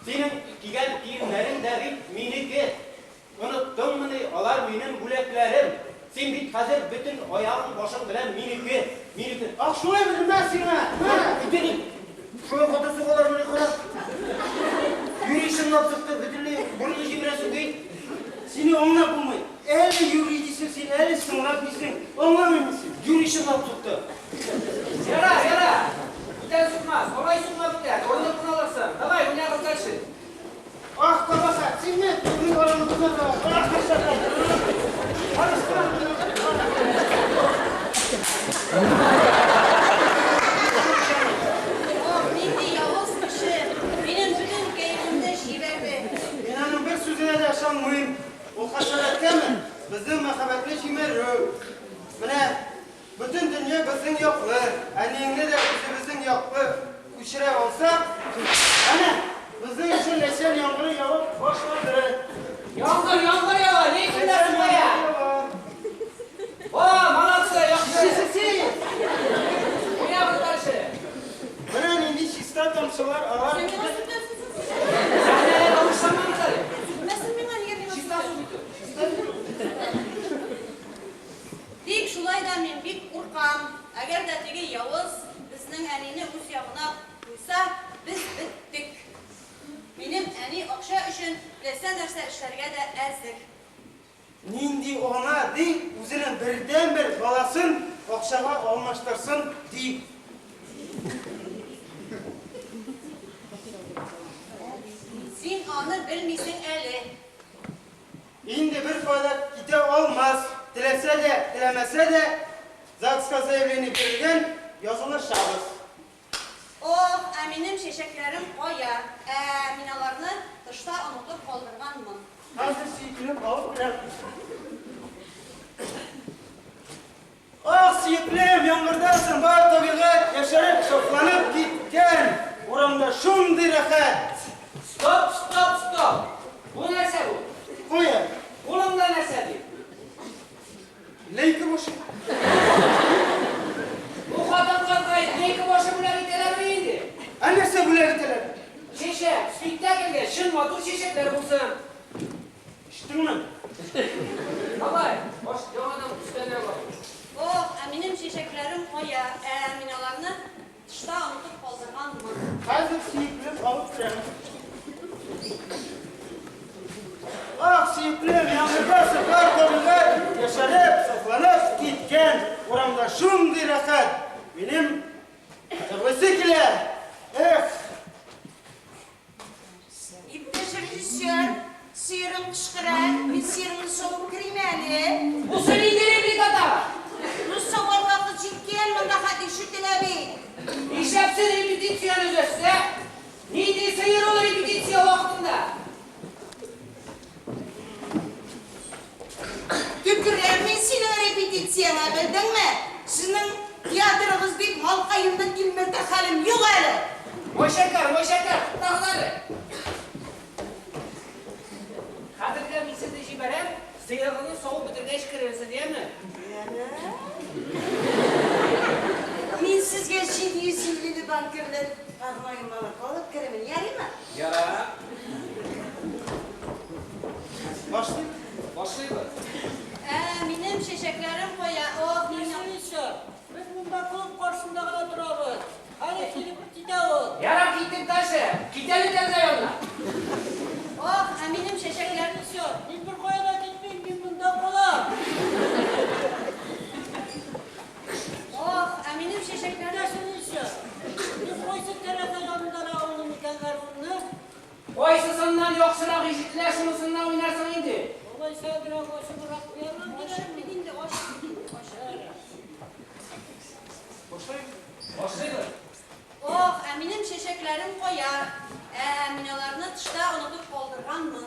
D: Синең кигән киемнәрең дә бит минеке. Оныттыңмыни, алар минем бүләкләрем. Син бит хәзер бөтен аягың башың белән минеке, минеке.
C: Ах, шулай белмә сиңа. Мә.
D: Итеник. Шулай каты сугалар менә кара. Юри чынлап сукты, бөтенләй борынны җимерәсең бит.
C: Сине аңлап булмый. Әле юри дисең син, әле сыңлап дисең. Аңламыйм мин сине.
D: Юри чынлап сукты.
H: Яра, яра! Бүтән сукмас, алай сукма бүтән, орынып кына алырсың. Давай, уйнагыз дальше.
C: Ах, кабахәт, син не? Безнең араны бозарга. Ах, кабахәт.
A: Ох, нинди явыз кеше. Минем бөтен кәефемне җибәрде.
C: Мин аның бер сүзенә дә ышанмыйм. Ул хәшәрәткәме? Безнең мәхәббәтне җимерү. Менә бөтен дөнья безнең яклы. Әниеңне дә үзебезнең яклы күчерә алсак, әнә безнең өчен ләйсән яңгыры явып башлады.
H: Яңгыр, яңгыр ява, ни өчен
C: Ләйсән
H: дә кая?
C: яңгыры ява.
H: О, молодцы, яхшы. Уйнагыз дальше.
C: Менә нинди чиста тамчылар ага.
A: Син миңа сүкмәсен.
H: Сәхнәгә тавышланмагыз әле.
A: Сүкмәсен миңа, нигә миңа
H: Чиста су бит ул.
A: Тик шулай да мин бик куркам. Әгәр дә теге явыз безнең әнине үз ягына куйса, без беттек. Минем әни акча өчен теләсә нәрсә эшләргә дә әзер.
C: Нинди ана ди, үзенең бердәнбер баласын акчага алмаштырсын ди.
A: Син аны белмисең әле.
C: Инде бер кая китә алмас. Теләсә дә, теләмәсә дә ЗАГСка заявление бирелгән, язылышабыз.
A: Ох, ә минем чәчәкләрем кая? Ә мин аларны тышта онытып калдырганмын.
C: Хәзер сөеклем алып керәм. Ах, сөеклем, яңгырдасың, бар табигать яшәреп, шатланып киткән. Урамда шундый рәхәт.
H: Стоп, стоп, стоп. Бу нәрсә бу?
C: Кая?
H: Кулыңда нәрсә ди?
C: Лейка башы.
H: Бу хатын-кызга лейка башы бүләк итәләрме инде?
C: Ә нәрсә бүләк итәләр?
H: Чәчәк, спектакльгә чын матур чәчәкләр булсын.
C: Ишеттеңме?
H: Давай, баш яңадан өстәлгә бар.
A: Ох, ә минем чәчәкләрем кая? Ә мин аларны тышта онытып калдырганмын.
C: Хәзер сөеклем алып керәм. Ах, сөеклем, яңгырдасың, бар табигать яшәреп, сафланып киткән. Урамда шундый рәхәт. Минем җырлыйсы килә. Эх,
F: Иптәш режиссер, сыерың кычкыра, мин сыерыңны савып керим әле.
H: Бусы нинди реплика?
F: Ну, савар вакыт җиткән, монда хәт ишетелә бит.
H: Нишләп сез репетицияне өзәсез, ә? Нинди сыер ул репетиция вакытында?
F: Төкерәм мин синең репетицияңә, белдеңме? Сезнең театрыгыз бит малкаемны тилмертер хәлем юк әле.
H: Майшәкәр, Майшәкәр, туктагыз әле. Хәзергә мин сезне җибәрәм, сыерыгызны савып бетергәч керерсез, яме?
F: Мин сезгә 750 банка белән кармаем алып алып керемен, ярыймы?
H: Яра.
C: башлыйк.
H: Башлыйбыз.
A: Ә минем чәчәкләрем кая? Ох, мин
G: Режиссер, без монда клуб каршында гына торабыз. Әле килеп китә ул.
H: Яра, киттек дальше. Китәле тәрәзә янына.
A: Ох, ә минем чәчәкләрем
G: Режиссер, мин бер кая да китмим.
H: яхшырак ишетелә, шунысында уйнарсың инде.
G: Алайса бераз ачыбрак куярмын дигәнем бит инде, ачык.
C: Башлыйк.
H: Башлыйбыз.
A: Ох, ә минем чәчәкләрем кая? Ә, мин аларны тышта онытып калдырганмын.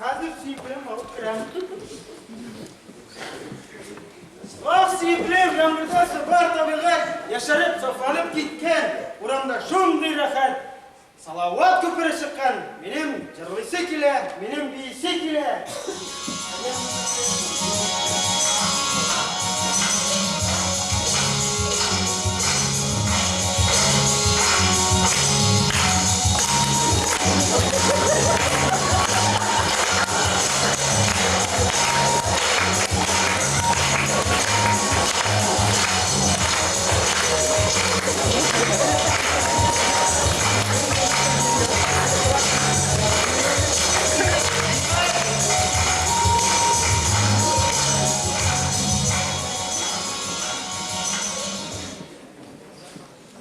C: Хәзер сөеклем алып керәм. Ах, сөеклем, яңгырда бар табигать яшәреп, сафланып киткән. Урамда шундый рәхәт. Салават күпере чыккан. Минем җырлыйсы килә, минем биисе килә.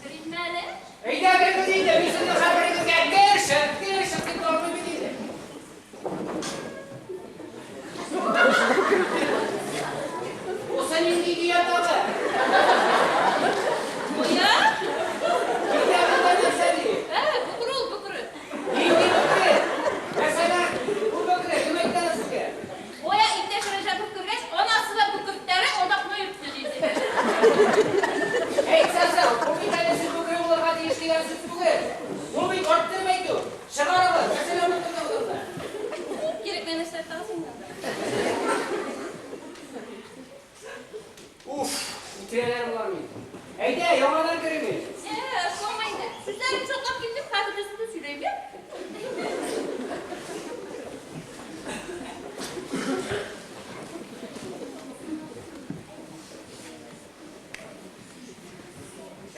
I: Керимме әле?
H: Әйдә, керегез инде, мин сезнең һәрберегезгә гер чык, гер чык дип тормыйм бит инде. Бусы нинди дөя тагы?
I: Кая?
H: Әйдә, монда нәрсә ди?
I: Ә, бөкре ул, бөкре.
H: Нинди бөкре? Нәрсәләр? Бу бөкре, кем әйтте аны сезгә?
I: Кая иптәш Рәҗәпов кергәч, анасы да бөкертләре атакны йөртте диде.
H: Әйтсәсең, бу бит әле сез бөкре булырга тиеш дигән сүз түгел. Бу бит арттырып әйтү. Чыгарыгыз, нәрсәләр оныттыгыз анда?
I: Кирәкмәгән нәрсә тагы син анда.
H: Уф, үтерәләр болар мине. Әйдә, яңадан керегез.
I: Ә, соңма инде. Сүзләрен чатлап килдем, хәзер дә сөйләйм, я?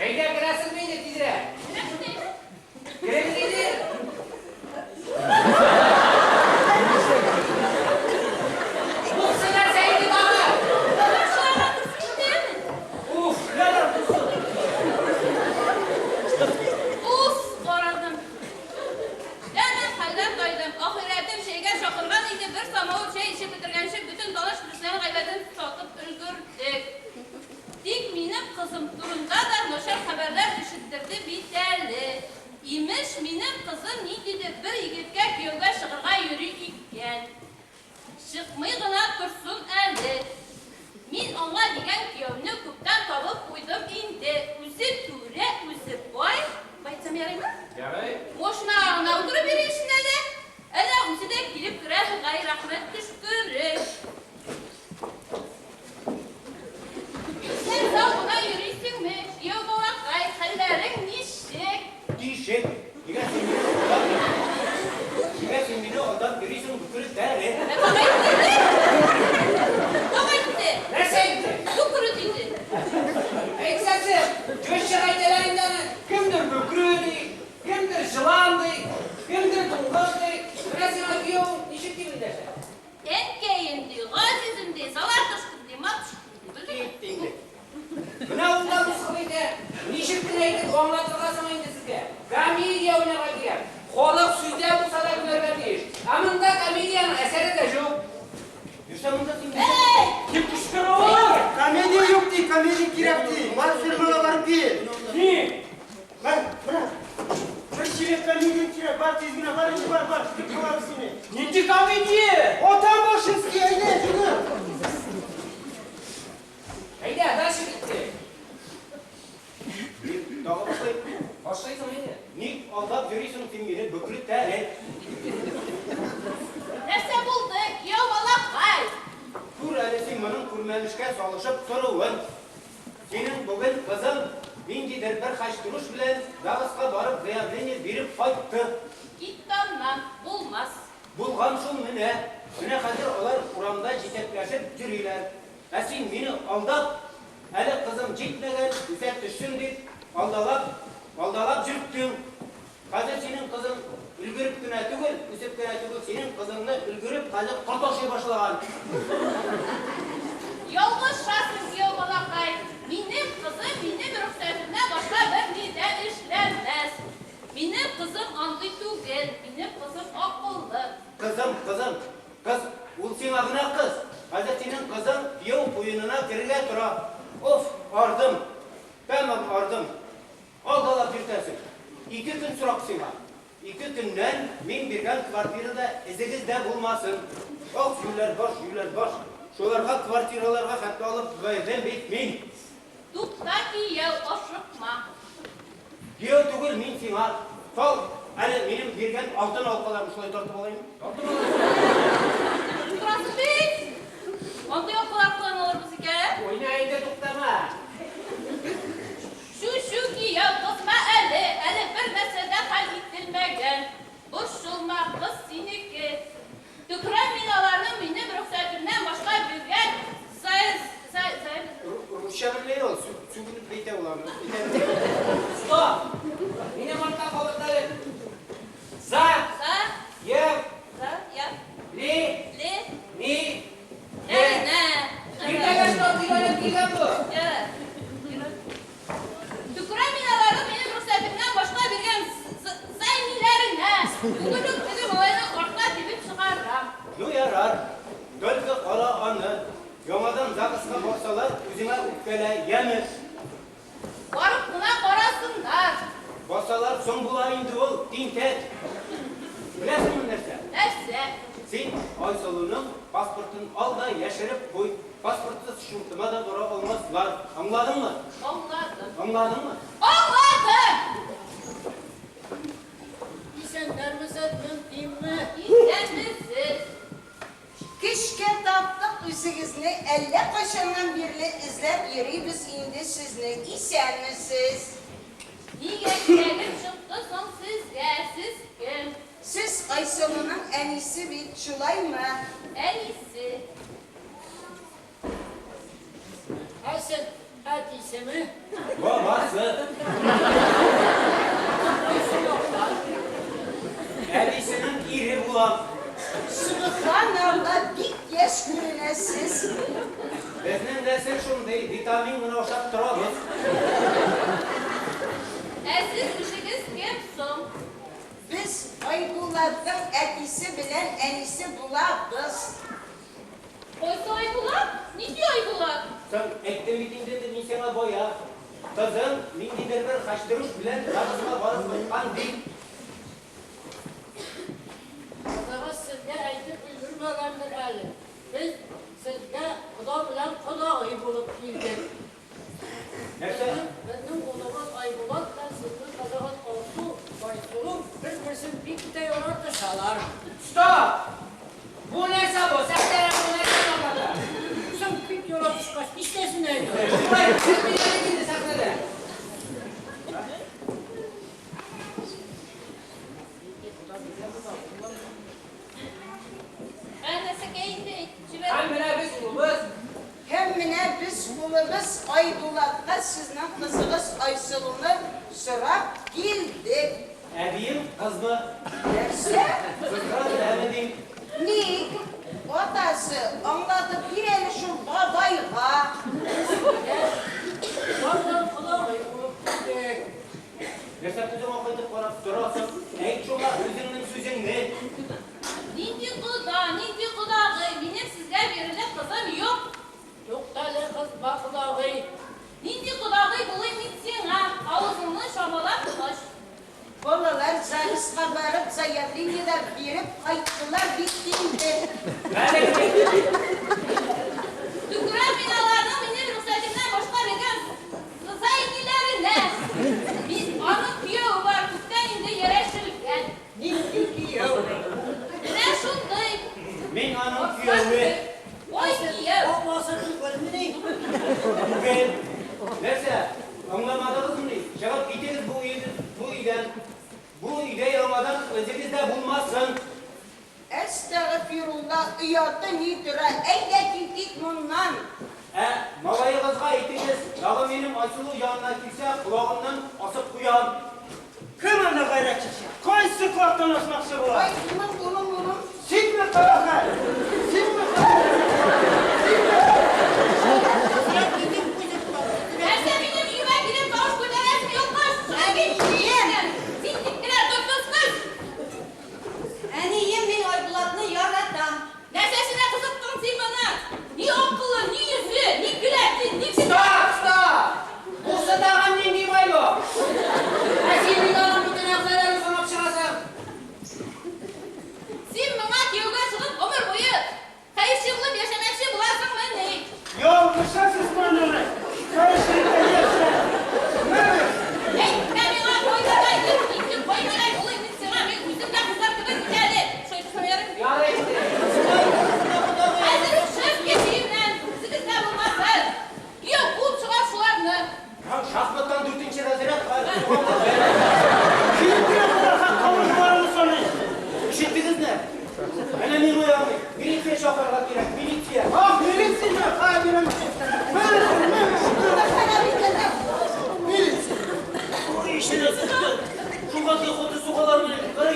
H: Әйдә, керәсезме инде тизрәк? Керегез инде. Бусы нәрсә инде тагы? Уф, ярар, булсын.
I: Уф, карадым. Әнә хәлдән тайдым. Ахирәтем чәйгә чакырган иде, бер самавыр чәй эчеп бетергәнче бөтен таныш белешнең гайбәтен сатып өлгердек. Тик минем кызым турында да начар хәбәрләр ишеттерде бит әле. Имеш, минем кызым ниндидер бер егеткә кияүгә чыгарга йөри икән. Чыкмый гына торсын әле. Мин аңа дигән кияүне күптән табып куйдым инде. Үзе түрә, үзе бай. Бай әйтсәм ярыймы?
H: Ярый.
I: Машинага гына утырып йөрисең әле. Әнә үзе дә килеп керә, бугай, рәхмәт төшкере. Син сау гына йөрисеңме? Кияү балакай, хәлләрең ничек?
D: Тишек. Нигә син мине алдап Нигә син мине алдап йөрисең, бөкре тәре?
I: Ә тагы әйтте. Тагы әйтте.
H: Нәрсә әйтте?
I: Бөкре диде.
H: Әйтсәсе, көч әйтәләр инде аны. Кемдер бөкре ди, кемдер җылан ди, кемдер дуңгыз ди. Менә сиңа кияү ничек дип эндәшә?
I: Әнкәем ди, газизем ди, золотушкам ди, матушкам ди. Белдеңме?
D: Китте инде.
H: Менә ул да мыскыл итә. Ничек кенә итеп аңлатырга соң инде сезгә? Комедия уйнарга кирәк. Халык сүздә булса да көләргә тиеш. Ә монда комедиянең әсәре дә юк.
D: Нәрсә монда син?
I: Эй!
H: Дип кычкыруың!
C: Комедия юк ди, комедия кирәк ди. Бар фермага барып кил.
H: Ни?
C: Бар, менә. Бер чиләк комедия кирәк, бар тиз генә, бар инде, бар, бар, көтеп калабыз сине.
H: Нинди комедия?
C: Атам Башинский, әйдә, йөгер.
H: Әйдә, дальше китте.
D: Тагы башлыйк.
H: Башлыйсың инде.
D: Ник алдап йөрисең син мине, бөкре тәре?
I: Нәрсә булды? Кияү балакай.
D: Күр әле син моның күрмәмешкә салышып торуын. Синең бүген кызың ниндидер бер хәчтерүш белән ЗАГСка барып заявление биреп кайтты.
I: Кит аннан, булмас.
D: Булган шул менә. Менә хәзер алар урамда җитәкләшеп йөриләр. Ә син мине алдап, әле кызым җитмәгән, үсә төшсен дип, алдалап, алдалап йөрттең. Хәзер синең кызың өлгереп кенә түгел, үсеп кенә түгел, синең кызыңны өлгереп хәзер корт ашый башлаган.
I: Ялгышасың, кияү балакай. Минем кызым минем рөхсәтемнән башка берни дә эшләмәс. Минем кызым андый түгел, минем кызым акыллы.
D: Кызым, кызым, кыз, ул сиңа гына кыз. Хәзер синең кызың кияү куенына керергә тора. Оф, ардым. Тәмам ардым. Алдалап йөртәсең. Ике көн срок сиңа. Ике көннән мин биргән квартирада эзегез дә булмасын. Ох, юләр баш, юләр баш. Шуларга квартираларга хәтле алып бирдем бит мин.
I: Тукта, кияү, ашыкма.
D: Кияү түгел мин сиңа. Сал, әле минем биргән алтын алкаларны шулай тартып алыйм. Тартып алыйм.
I: Торасың бит. Андый алкалар каян алырбыз икән?
H: Уйна инде, туктама.
I: Чү, чү, кияү, кызма әле, әле бер нәрсә дә хәл ителмәгән. Борчылма, кыз синеке. Төкерәм мин аларның минем рөхсәтемнән башка биргән зай, зай, зай.
D: Русча белми ул, сүгенеп әйтә ул аны.
H: Стоп! Минем артта кабатла әле. За,
I: За,
H: ев,
I: за, я,
H: ли,
I: ле,
H: ми,
I: нә,
H: е.
I: нә.
H: Иртәгә штаб дигәнем килгән бу.
I: Я. Төкерәм мин аларның минем рөхсәтемнән башка биргән займиләренә. Бүген үк теге малайны артка тибеп чыгарам.
D: Ну ярар, только кара аны. Яңадан ЗАГСка барсалар, үзеңә үпкәлә, яме.
I: Барып кына карасыннар.
D: Барсалар, соң була инде ул, тинтәк. Беләсеңме нәрсә?
I: Нәрсә?
D: Син Айсылуның паспортын ал да яшереп куй. Паспортсыз чуртыма да бара алмаслар. Аңладыңмы?
I: Аңладым.
D: Аңладыңмы?
I: Аңладым!
G: Исәннәрмесез, мөмкинме?
I: Исәнмесез.
F: Көчкә таптык үзегезне, әллә кайчаннан бирле эзләп йөрибез инде сезне. Исәнмесез.
I: Нигә кирәгем чыкты соң сезгә? Сез кем?
F: Сез Айсылуның әнисе бит, шулаймы?
I: Әнисе.
G: Ә сез әтисеме?
D: Бабасы.
G: Кайсы яктан?
D: Әнисенең ире булам.
F: Сөбханалла, бик яшь күренәсез.
D: Безнең нәсел шундый, витамин гына ашап торабыз.
I: Ә сез үзегез кем соң?
F: Без Айбулатның әтисе белән әнисе булабыз.
I: Кайсы Айбулат? Нинди Айбулат?
D: Соң, әйттем бит инде мин сиңа бая. Кызың ниндидер бер хәчтерүш белән ЗАГСка барып кайткан ди.
G: Кызыгыз сезгә әйтеп өлгермәгәндер әле. Без сезгә кода белән кодагый булып килдек.
D: Нәрсә?
G: Безнең улыбыз Айбулат белән сезнең кызыгыз Алсу, Айсылу бер-берсен бик тә яратышалар.
H: Стоп! Бу нәрсә бу? Сәхнәдә бу нәрсә аңлата?
G: Соң бик яратышкач, нишләсен әле?
H: Шулай, сез мине инде сәхнәдә.
I: Ә нәрсәгә инде әйтеп җибәр.
H: Һәм менә без улыбыз.
F: Һәм менә без улыбыз Айбулатка сезнең кызыгыз Айсылуны сорап килдек.
D: Әбием кызмы?
F: Нәрсә?
D: Кызга беләме дим.
F: Ник? Атасы, аңлатып бир әле шул бабайга.
G: Кода белән кодагый булып килдек.
D: Нәрсә күзеңә кайтып карап торасың? Әйт шуңа үзеңнең сүзеңне.
I: Нинди кода, нинди кодагый? Минем сезгә бирерлек кызым юк.
G: Туктале, кызма, кодагый.
I: Нинди кодагый булыйм мин сиңа? Авызыңны чамалап ач.
F: Балалар ЗАГСка барып заявление дә биреп кайттылар бит инде.
I: Төкерәм мин аларның минем рөхсәтемнән башка биргән заявлениеләренә. Мин аның кияве бар, күптән инде ярәшелгән.
F: Нинди кияү?
I: Менә шундый.
D: Мин аның кияве.
I: Ой, кияү.
G: Бабасы түгелмени?
D: Түгел. Нәрсә? Аңламадыгызмыни? Чыгып китегез бу өйдән, бу өйдән. Бу өйдә яңадан үзегез дә булмасын.
F: Әстәгъфирулла, ояты ни тора? Әйдә китик моннан.
D: Ә малаегызга әйтегез, тагы минем Айсылу янына килсә, колагыннан асып куям.
C: Кем анда гайрәт чәчә? Кайсы колактан асмакчы була?
F: Ай, улым, улым, улым.
C: Синме кабахәт? Синме кабахәт?
I: Нәрсә минем өемә килеп тавыш күтәрәсең, юкка чыгып кит. Син типтерәсең.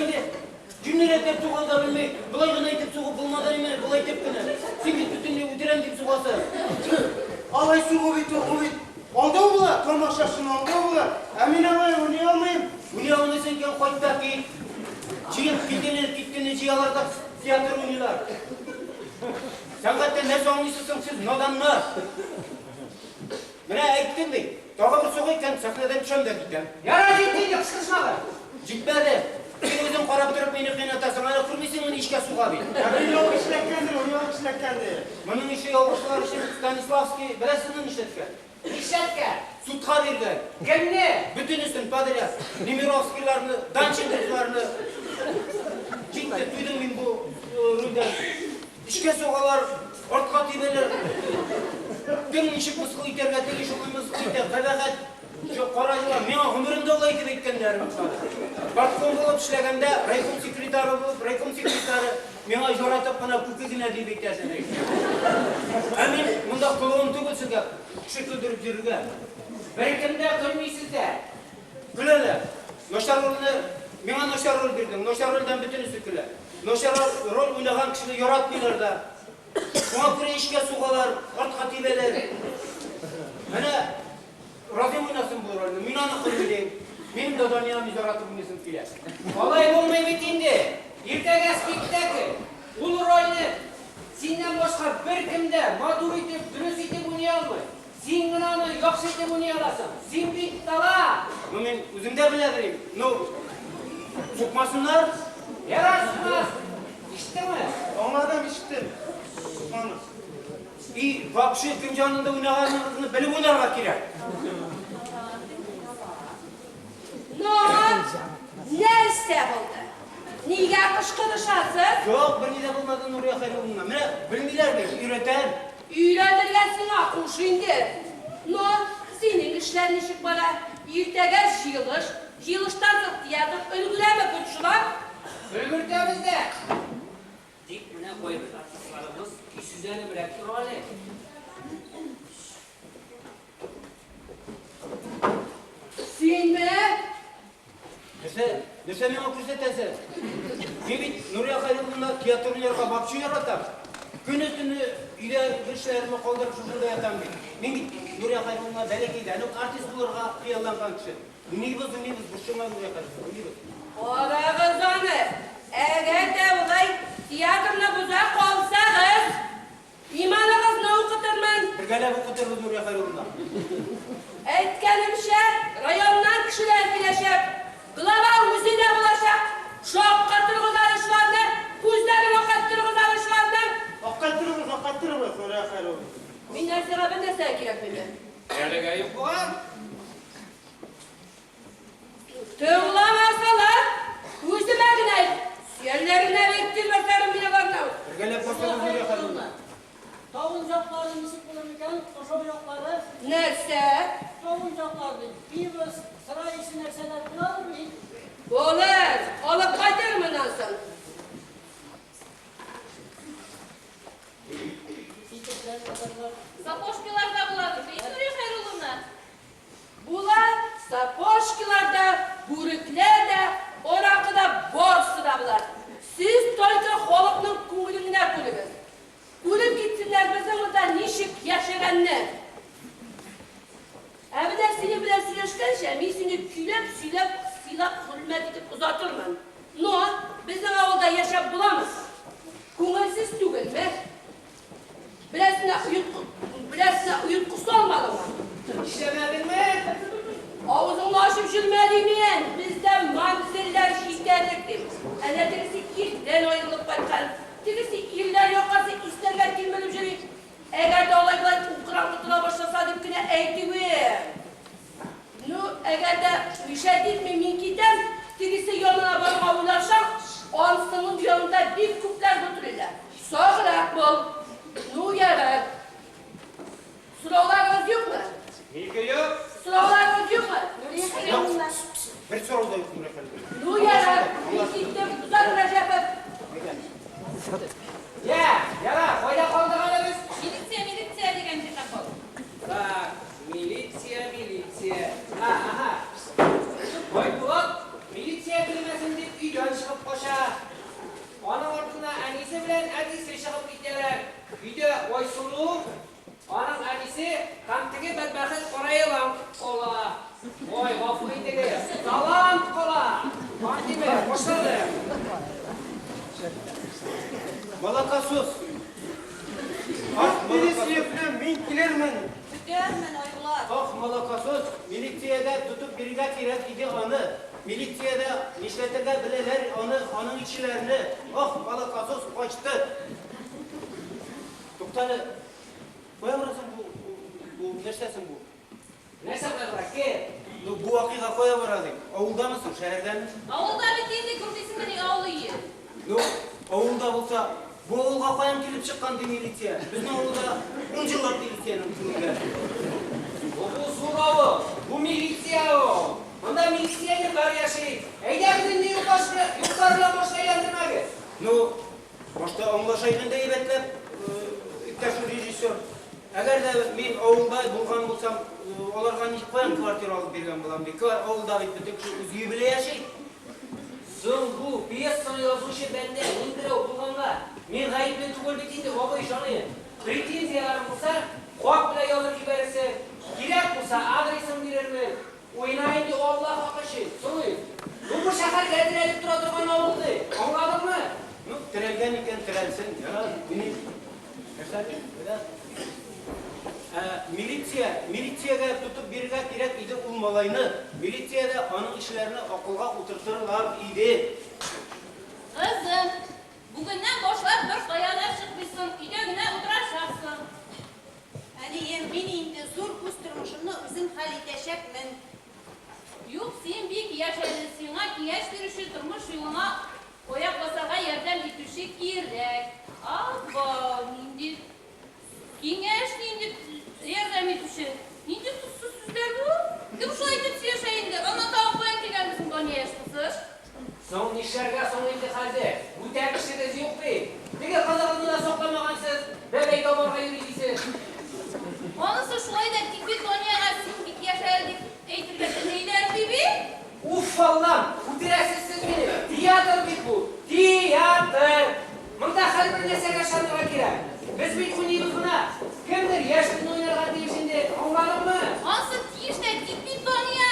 D: инде. Җүнлерәкләп суга да белми. Болай гына итеп сугып булмады инде, болай итеп кенә. Син бит бөтенләй үтерәм дип сугасың.
C: Алай сугу бит ул, бу бит алдау була, тамашачыны алдау була. Ә мин алай уйный алмыйм.
D: Уйный алмыйсың икән, кайт та кит. Җыеп киткәнне, киткәнне җыялар да театр уйныйлар. Сәнгатьтән нәрсә аңлыйсыз соң сез, наданнар? Менә әйттем бит, тагы бер сугу икән, сәхнәдән төшәм дә китәм.
J: Ярар, җитте инде, кычкырышмагыз.
D: Җитмәде. Син үзең карап торып мине кыйнатасың, әле күрмисеңмени эчкә суга бит.
C: Ә бер ялгыш эләккәндер, ул ялгыш эләккәндер.
D: Моның ише ялгышлар өчен Станиславский беләсезме нишләткән?
J: Нишләткән?
D: Судка биргән.
J: Кемне?
D: Бөтенесен подряд. Немировскийларны, Данченковларны. Җитте, туйдым мин бу рульдән. Эчкә сугалар, артка тибәләр. Кем ничек мыскыл итәргә тели, шулай мыскыл итә. Кабахәт. Юк, кара елан, миңа гомеремдә алай итеп әйткәннәре булмады. Партком булып эшләгәндә, райком секретаре булып, райком секретаре миңа яратып кына күке генә дип әйтәсен. Ә мин монда клоун түгел сезгә, кеше көлдереп йөрергә.
J: Беркем дә көлми сездә.
D: Көләләр. Начар рольне, миңа начар роль бирдең, начар рольдән бөтенесе көлә. Начар роль уйнаган кешене яратмыйлар да. Шуңа күрә эчкә сугалар, артка тибәләр. Менә Разыйм уйнасын бу рольне, мин аны хөрмилим. Минем дә Данияне яратып уйныйсым килә.
J: Алай булмый бит инде. Иртәгә спектакль. Ул рольне синнән башка беркем дә матур итеп, дөрес итеп уйный алмый. Син генә аны яхшы итеп уйный аласың. Син бит талант.
D: Ну, мин үзем дә белә белим. Ну, сукмасыннар.
J: Ярар, сукмас. Ишеттеңме?
C: Аңладым, ишеттем. Сукмамыз.
D: И вообще кем җанында уйнаганыгызны белеп уйнарга кирәк.
B: Но, нәрсә булды? Нигә кычкырышасыз?
D: Юк, берни дә булмады, Нурия Хәйрулловна. Менә белмиләр бит, өйрәтәм.
B: Өйрәтергә сиңа куш инде. Но, синең эшләр ничек бара? Иртәгә җыелыш, җыелыштан соң театр, өлгерәме бу чулак?
J: Өлгертәбез дә. Тик менә кайбер артистларыбыз көйсезләнебрәк тора әле.
B: Синме?
D: Нәрсә, нәрсә миңа күрсәтәсез? Мин бит Нурия Хәйрулловна театр уйнарга вообще яратам. Көне-төне өйдә эшләремне калдырып шушында ятам бит. Мин бит Нурия Хәйрулловна бәләкәйдән үк артист булырга хыялланган кеше. Уйныйбыз, уйныйбыз, борчылма, Нурия Хәйрулловна, уйныйбыз.
B: Карагыз аны! Әгәр дә болай театрны боза калсагыз, иманыгызны укытырмын.
D: Бергәләп укытырбыз, Нурия Хәйрулловна.
B: Әйткәнемчә, районнан кешеләр киләчәк. Глава үзе дә булачак. Шаккатырыгыз әле шуларны, күзләрен акайттырыгыз әле шуларның.
C: Акайттырыгыз, акайттырыгыз, Нурия Хәйрулловна.
B: Миннән сиңа бер нәрсә кирәк мине.
J: Әлегә юк бугай.
B: Тыңламасалар, үземә генә әйт. Сөялләренә биректермәсләрем мин аларны.
D: Бергәләп басабыз, Нурия Хәйрулловна.
G: Тавын яклары ничек булыр микән? Ашау яклары?
B: Нәрсә?
G: Тавын яклары, пиво, сыра ише нәрсәләр буладыр бит?
B: Булыр, алып кайтырмын ансын.
I: Сапожкилар да буладыр бит, Нурия Хәйрулловна?
B: Була, сапожкилар да, бүрекләр дә, аракы да, барысы да була. Сез только халыкның күңелен генә күрегез. Күреп китсеннәр безнең монда ничек яшәгәнне. Ә менә синең белән сөйләшкәнчә, мин сине көйләп, сөйләп, сыйлап, хөрмәт итеп озатырмын. Но безнең авылда яшәп буламы? Күңелсез түгелме? Берәрсенә оеткы, берәрсенә оеткы салмадыңмы?
J: Нишләмәдеңме?
B: Авызыңны ачып йөрмә димен. Бездә мамзелләр җитәрлек дим. Әнә тегесе ирдән аерылып кайткан. Тегесе ирләр якасы исләргә тилмереп йөри. Әгәр дә алай болай укран тотына башласа дип кенә әйтүем. Ну, әгәр дә мишәт итми мин китәм, тегесе янына барырга уйласаң, ансының янында бик күпләр бөтерелә. Саграк бул. Ну, ярар. Сорауларыгыз юкмы?
D: Нигә юк?
B: Сорауларыгыз юкмы? Нурия Хәйрулловна.
D: Бер сорау да юк, Нурия Хәйрулловна.
B: Ну, ярар. Мин киттем. Озак, Рәҗәпов.
J: Я, ярар, кайда калдык әле без?
I: Милиция, милиция дигән җирдә калдык.
J: Так, милиция, милиция. Ага. Байбулат, милиция килмәсен дип өйдән чыгып кача. Аның артыннан әнисе белән әтисе чыгып китәләр. Өйдә Айсылу, аның әнисе һәм теге бәдбәхет кара елан кала. Ой, гафу итегез, талант кала. Мартимер, башладык.
D: Молокосос.
C: Ах, мине сөеклем, мин килермен.
F: Көтәрмен, Айбулат.
D: Ах, молокосос, милициядә тотып бирергә кирәк иде аны. Милициядә нишләтергә беләләр аны, аның ишеләрне. Ах, молокосос качты. Туктале, кая барасың бу, бу нәрсәсең бу?
J: Нәрсә кая бара? Кем?
D: Ну, бу вакыйга кая бара дим? Авылдамы соң, шәһәрдәме?
I: Авылда бит инде күрмисеңмени авыл өе.
D: Ну, авылда булса, бу авылга каян килеп чыккан ди милиция? Безнең авылда 10 еллап милициянең күргән.
J: Бу зур авыл, бу милиция авыл. Монда милиционерлар яши. Әйдә безне юклар белән башка әйләндермәгез.
D: Ну, башта аңлашайык инде әйбәтләп, иптәш режиссер. Әгәр дә мин авылда булган булсам, аларга ничек каян квартира алып биргән булам бит. Авылда бит бөтен кеше үз өе белән яши.
J: Соң бу пьесаны язучы бәндә мин берәү булганга, мин гаепле түгел бит инде, абый җаныем. Претензияләрең булса, хат белән язып җибәрерсең. Кирәк булса, адресын бирермен. Уйна инде Алла хакы өчен, сорыйм. Ну бу шәһәргә терәлеп тора торган авыл ди. Аңладыңмы?
D: Ну, терәлгән икән, терәлсен. Ярар, мин нәрсә дим? Белә. Милиция, милициягә тотып бирергә кирәк иде ул малайны. Милициядә аның ишләрне акылга утыртырлар иде.
I: Кызым, бүгеннән башлап бер кая да чыкмыйсың, өйдә генә утырачаксың.
A: Әнием, мин инде зур үз тормышымны үзем хәл итәчәкмен.
I: Юк, син бик яшь әле, сиңа киңәш бирүче, тормыш юлыңа аяк басарга ярдәм итүче кирәк. Абау, нинди киңәш, нинди ярдәм итүче, нинди тозсыз сүзләр бу? Кем шулай итеп сөйләшә инде? Ана тагын каян килгән безнең Дания яшь кызы?
J: Соң нишләргә соң инде хәзер? Бүтән кешегез юк бит. Теге кызыгызны да сакламагансыз, бәбәй табарга йөри дисез.
I: Анысы шулай да, тик бит Даниягә син бик яшь әле дип әйтергә теләйләрми бит.
J: Уф, Аллам, үтерәсез сез мине. Театр бит бу. Театр. Монда һәрбер нәрсәгә ышанырга кирәк. Без бит уйныйбыз гына. Кемдер яшь кызны уйнарга тиеш инде. Аңладыңмы?
I: Анысы тиеш тә, тик бит Дания.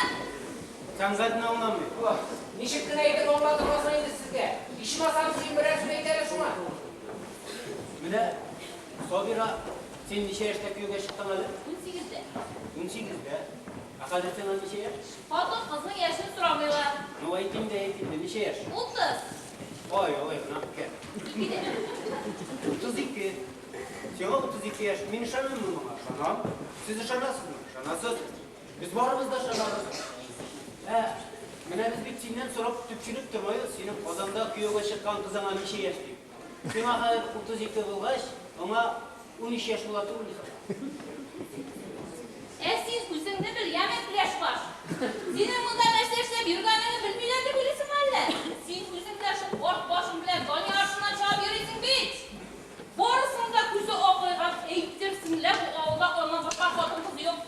D: Сәнгатьне аңламый.
J: Ох, ничек кенә итеп аңлатырга соң инде сезгә? Ичмасам син берәр сүз әйт әле шуңа.
D: Менә, Сабира, син ничә яшьтә кияүгә чыктың әле?
I: 18-дә.
D: 18-дә. Ә хәзер сиңа ничә яшь?
I: Хатын-кызның яшен сорамыйлар.
D: Ну, әйт инде, әйт инде, ничә яшь?
I: 30.
D: Ай, алай гына икән.
I: Икедә.
D: 32. Сиңа 32 яшь. Мин ышанаммы моңа? Ышанам. Сез ышанасызмы? Ышанасыз. Без барыбыз да ышанабыз. Ә, менә без бит синнән сорап төпченеп тормыйбыз, синең Казанда кияүгә чыккан кызыңа ничә яшь дип. Сиңа хәзер 32 булгач, аңа 13 яшь була түгелме соң?
I: Ә син үзеңне бел, яме, пеләш баш. Синең монда нәрсә эшләп йөргәнеңне белмиләр дип уйлыйсыңмы әллә? Син үзең дә шул карт башың белән Дания артыннан чабып йөрисең бит. Барысының да күзе акайган, әйтерсең лә бу авылда аннан башка хатын-кыз юк.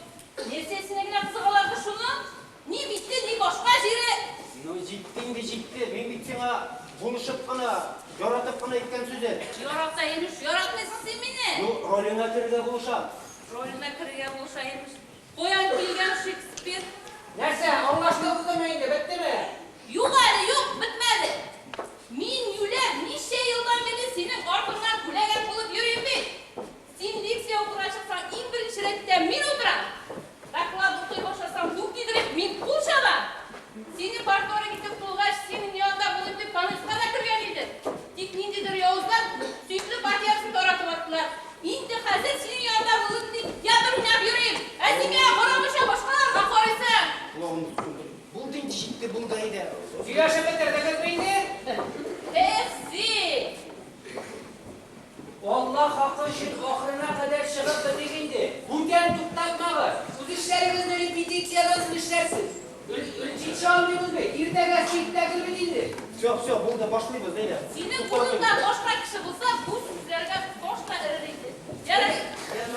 I: Нәрсәсенә генә кызыгалар ди шуның? Ни бите, ни башка җире.
D: Ну, җитте инде, җитте. Мин бит сиңа булышып кына, яратып кына әйткән сүзем.
I: Ярата имеш, яратмыйсың син мине.
D: Ну, роленә керергә булышам.
I: Роленә керергә булыша имеш. Каян килгән Шекспир?
J: Нәрсә, аңлаштыгызмы инде, беттеме?
I: Юк әле, юк, бетмәде. Мин юләр, ничә елдан бирле синең артыңнан күләгә булып йөрим бит. Син лекция укырга чыксаң, иң беренче рәттә мин утырам. Доклад укый башласаң, ду кидереп, мин кул чабам. Сине парторг итеп куйгач, синең янында булыйм дип конгресска да кергән идем. Тик ниндидер явызлар сөекле партиясен таратып аттылар. Инде хәзер синең янында булыйм дип театр уйнап йөрим. Ә син миңа карамыйча башкаларга карыйсың.
D: Колагымны тоткандыр. Булды инде, җитте, булды, әйдә.
J: Сөйләшеп бетердегезме инде?
I: Эх, син!
J: Алла хакы өчен ахырына кадәр чыгып бетик инде. Бүтән туктатмагыз. Үз эшләрегезне репетициядән соң эшләрсез. Җитешә алмыйбыз бит. Иртәгә спектакль бит инде.
D: Все, все, булды, башлыйбыз, әйдә.
I: Синең урыныңда башка кеше булса, бу сүзләргә баш та эрер иде. Ярый.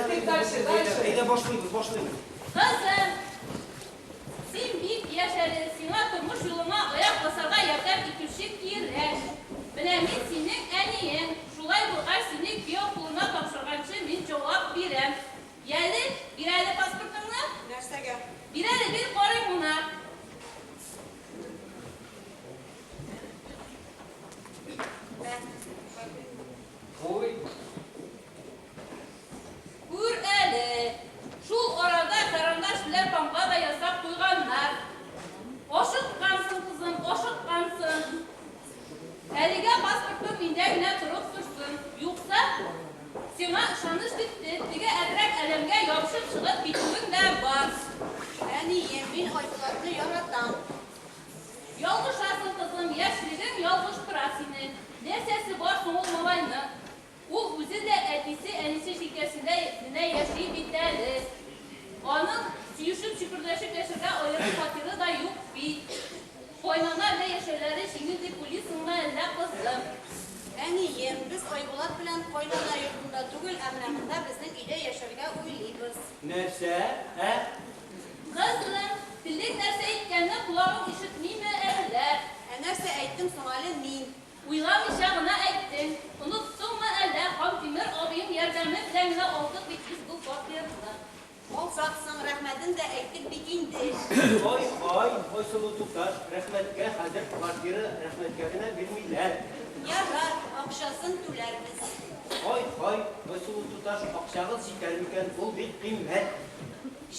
J: Бетик дальше, дальше.
D: Әйдә, башлыйбыз, башлыйбыз.
I: Кызым, син бик яшь әле, сиңа тормыш юлыңа аяк басарга ярдәм итүче кирәк. Ялгышасың, кызым, яшьлегең ялгыштыра сине. Нәрсәсе бар соң ул малайның? Ул үзе дә әтисе, әнисе җилкәсендә генә яши бит әле. Аның сөешеп, чөкердәшеп яшәргә аерым фатиры да юк бит. Кайнана белән яшәүләре җиңел дип уйлыйсыңмы әллә, кызым?
A: Әнием, без Айбулат белән кайнана йортында түгел, ә менә монда безнең өйдә яшәргә уйлыйбыз.
D: Нәрсә? Ә?
I: Кызым, телең нәрсә әйткәнне колагың ишетмиме әллә?
A: Ә нәрсә әйттем соң әле мин?
I: Уйламыйча гына әйттең. Оныттыңмы әллә, Хантимер абыең ярдәме белән генә алдык бит без бу фатирны.
A: Алсак соң, рәхмәтен дә әйттек бит инде.
D: Ай, ай, Айсылу туташ, рәхмәткә хәзер квартира рәхмәткә генә бирмиләр.
A: Ярар, акчасын түләрбез.
D: Ай, ай, Айсылу туташ, акчагыз җитәр микән? Ул бик кыйммәт.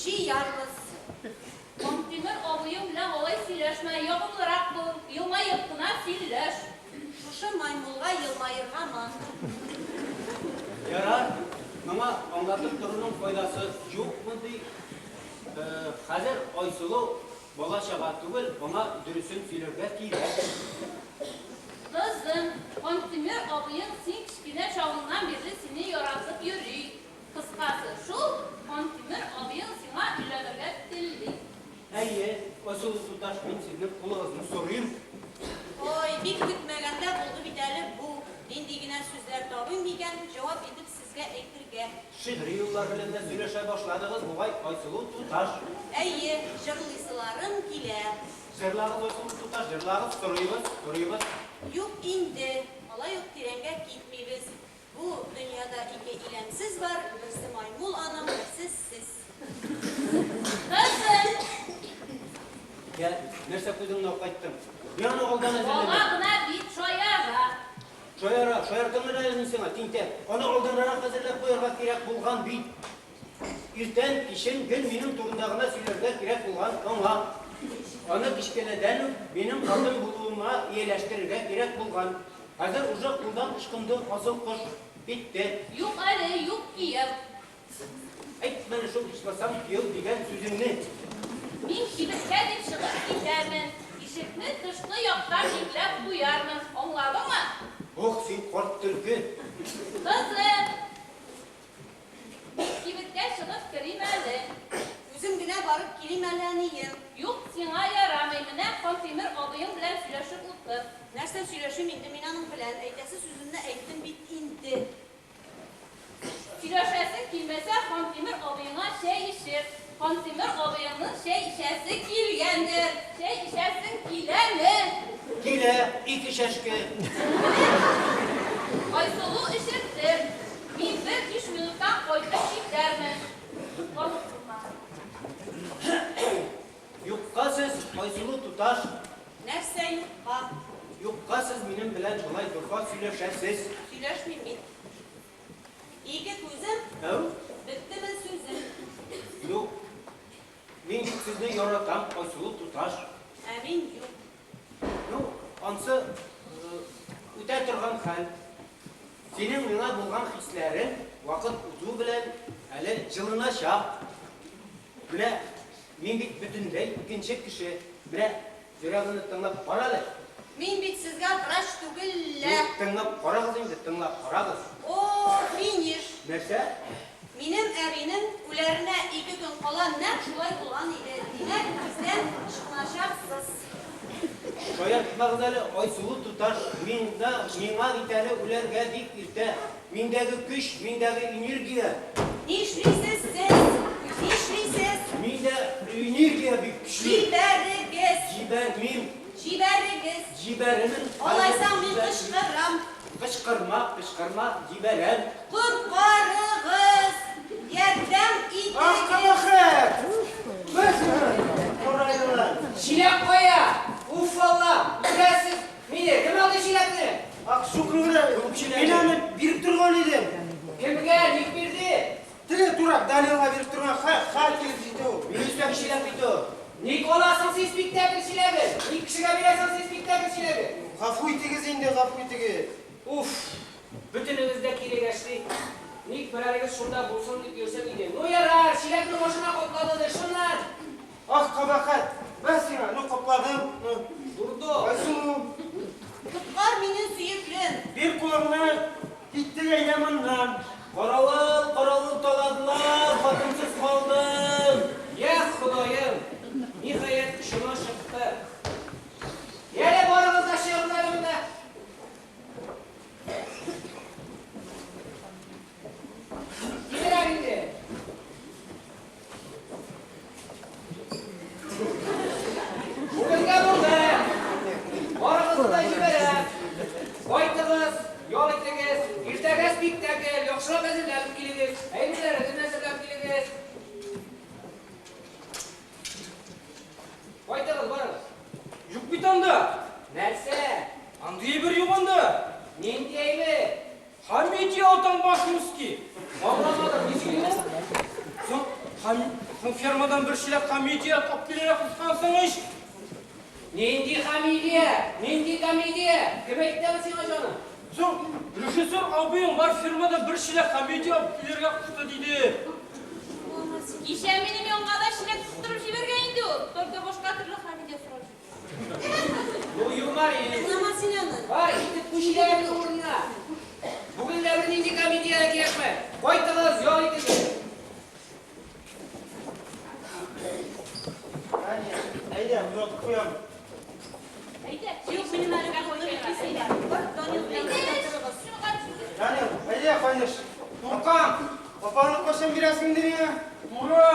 A: Җыярбыз.
I: Хантимер абыең белән алай сөйләшмә, ягымлырак бул, елмаеп кына сөйләш.
A: Шушы маймылга елмаергамы?
D: Ярар, моңа аңлатып торуның файдасы юк мондый. Хәзер Айсылу бала-чага түгел, аңа дөресен сөйләргә кирәк.
I: Кызым, Хантимер абыең син кечкенә чагыңнан бирле сине яратып йөри. Кыскасы шул, Хантимер абыең сиңа өйләнергә тели.
D: Әйе, Айсылу туташ, мин сезнең кулыгызны сорыйм.
A: Ой, бик көтмәгәндә булды бит әле бу. Нинди генә сүзләр табыйм микән, җавап итеп сезгә әйтергә.
D: Шигъри юллар белән дә сөйләшә башладыгыз бугай, Айсылу туташ.
A: Әйе, җырлыйсыларым килә.
D: Җырлагыз, Айсылу туташ, җырлагыз, сорыйбыз, сорыйбыз.
A: Юк инде, алай ук тирәнгә китмибез. Бу дөньяда ике иләмсез бар, берсе маймыл аның, берсе сез.
I: Кызым!
D: Я, нәрсә күзеңне акайттың? Мин аны алдан
I: Бала
D: әзерләдем.
I: гына бит шаяра.
D: Шаяра, шаяртам әле мин сиңа, тинтәк. Аны алданрак әзерләп куярга кирәк булган бит. Иртән, кичен гел минем турында гына сөйләргә кирәк булган аңа. Аны кечкенәдән үк минем хатын булуыма ияләштерергә кирәк булган. Хәзер уже кулдан ычкынды асыл кош. Битте.
I: Юк әле, юк кияү.
D: Әйт менә шул ичмасам кияү дигән сүзеңне.
I: Мин кибеткә дип чыгып китәрмен. Ишекне тышкы яктан бикләп куярмын. Аңладыңмы?
D: Ох, син карт төлке.
I: Кызым! Мин кибеткә чыгып керим әле.
A: Үзем генә барып килим әле, әнием.
I: Юк, сиңа ярамый. Менә Хантимер абыең белән сөйләшеп утыр.
A: Нәрсә сөйләшим инде мин аның белән? Әйтәсе сүземне әйттем бит инде.
I: Сөйләшәсең килмәсә, Хантимер абыеңа чәй эчер. Хантимер абыеңның чәй эчәсе килгәндер. Чәй эчәсең киләме?
D: Килә, ике чәшке.
I: Айсылу эчертер. Мин бер биш минуттан кайтып китәрмен. Онытма.
D: Юкка сез, Айсылу туташ,
A: Нәрсә юкка?
D: юкка сез минем белән шулай дорфа сөйләшәсез.
A: Сөйләшмим мин. Ике күзем,
D: Әү?
A: беттеме сүзем?
D: Юк. Мин бит сезне яратам, Айсылу туташ.
A: Ә мин юк.
D: Ну, ансы үтә торган хәл. Синең миңа булган хисләрең вакыт узу белән әле җылыначак. Менә мин бит бөтенләй икенче кеше. Менә йөрәгеңне тыңлап кара әле.
A: Мин бит сезгә врач түгел лә.
D: Юк, тыңлап карагыз инде, тыңлап карагыз.
A: О, финиш.
D: Нәрсә?
A: Минем әбинең үләренә ике көн кала нәкъ шулай булган иде. Димәк, тиздән ычкыначаксыз.
D: Шаяртмагыз әле, Айсылу туташ, миңа, миңа бит әле үләргә бик иртә. Миндәге көч, миндәге энергия.
A: Нишлисез сез? Нишлисез?
D: Миндә энергия бик көчле.
A: Җибәрегез!
D: Җибәрмим,
A: Җибәрегез!
D: җибәрермен.
A: Алайса мин кычкырам.
D: Кычкырма, кычкырма, җибәрәм.
A: Коткарыгыз! Ярдәм
C: Ах,
A: итегез!
C: кабахәт! Без Корайлы.
H: Чиләк кая? Уф, Алла! Үтерәсез мине! Кем алды чиләкне?
C: Ах, шукран.
D: Чиләк.
C: Мин аны биреп торган идем.
H: Кемгә? Ник бирде?
C: Теге дурак Данилга биреп торган хәл килеп җитте ул.
D: Минем өстәге чиләк бит ул.
H: Ник аласың син спектакль чиләген? Ник кешегә бирәсең син спектакль чиләген?
C: Гафу итегез инде, гафу итегез.
H: Уф! Бөтенегез дә кирәк эшли. Ник берәрегез шунда булсын дип йөрсәң иде. Ну ярар, чиләкне башына каплады, шуннан.
C: Ах, кабахәт! Мә сиңа, ну капладым. Ну.
H: Дурдом.
C: Айсылу.
F: Коткар мине, сөеклем.
D: Бир кулыңны, киттек әйдә моннан. Каравыл, каравыл таладылар, хатынсыз калдым.
H: Я Ходаем, ниһаять очыма чыкты. Яле, барыгыз да чыгыгыз әле монда. Килерәк инде. Бүгенгә булды. Барыгызны да җибәрәм. Кайтыгыз, ял итегез. Иртәгә спектакль, яхшылап әзерләнеп килегез. Әйберләрегезне әзерләп килегез. Кайтыгыз, барыгыз.
J: Юк бит анда.
H: Нәрсә?
J: Андый әйбер юк анда.
H: Нинди әйбер?
J: Хамидия атаң башмуски.
H: Аңламадым, ни сөйлисең?
J: Соң, хам, соң фермадан бер чиләк хамидия алып килергә кушкансың ич.
H: Нинди хамидия? Нинди комедия? Кем әйтте аны сиңа, җаным?
J: Соң, режиссер абыең бар фермадан бер чиләк хамидия алып килергә кушты, диде.
I: Кичә минем янга да чиләк тоттырып җибәргән инде ул. Только башка төрле Хамидия сорап җибәрде.
H: Ну, юморист.
A: Тыңлама син аны.
H: Бар, итеп куй чиләгеңне урынына. Бүген дә бернинди комедия дә кирәкми. Кайтыгыз, ял итегез.
C: Дания, әйдә, озатып куям.
I: Әйдә,
A: Юк, минем әле кайтып бетмисең дә. Бар, Данил белән бергә торыгыз.
C: Данил, әйдә, кайнеш.
J: Куркам.
C: Апаны кайчан бирәсең инде миңа?
J: Ура!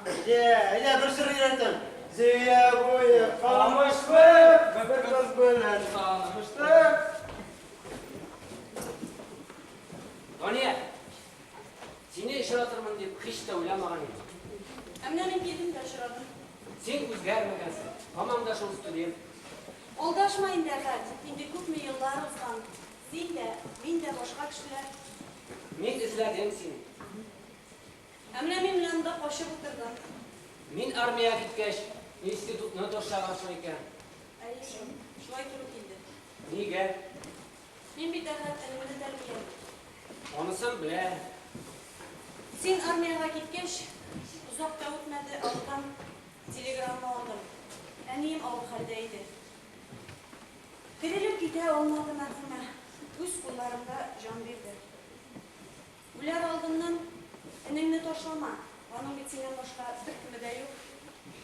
C: Әйдә, әйдә, бер җыр өйрәтәм. Зөя буе
J: Камышлы,
C: бер кыз белән
J: таныштык.
H: Дания, сине очратырмын дип һич тә уйламаган идем.
A: Ә менә мин килдем дә очрадым.
H: Син үзгәрмәгәнсең. Һаман да шул студент.
A: Алдашма инде, Әхәт. Инде күпме еллар узган. Син дә, мин дә башка кешеләр.
H: Мин эзләдем сине.
A: Ә менә мин менә монда качып утырдым.
H: Мин армиягә киткәч, институтны ташлагансың икән.
A: Әйе шул, шулай туры килде.
H: Нигә?
A: Мин бит Әхәт энемне тәрбиялим.
H: Анысын беләм.
A: Син армиягә киткәч, озак та үтмәде, авылдан телеграмма алдым. Әнием авыр хәлдә иде. Терелеп китә алмады мәрхүмә. Үз кулларымда җан бирде. Үләр алдыннан энеңне ташлама, аның бит синнән башка беркеме дә юк.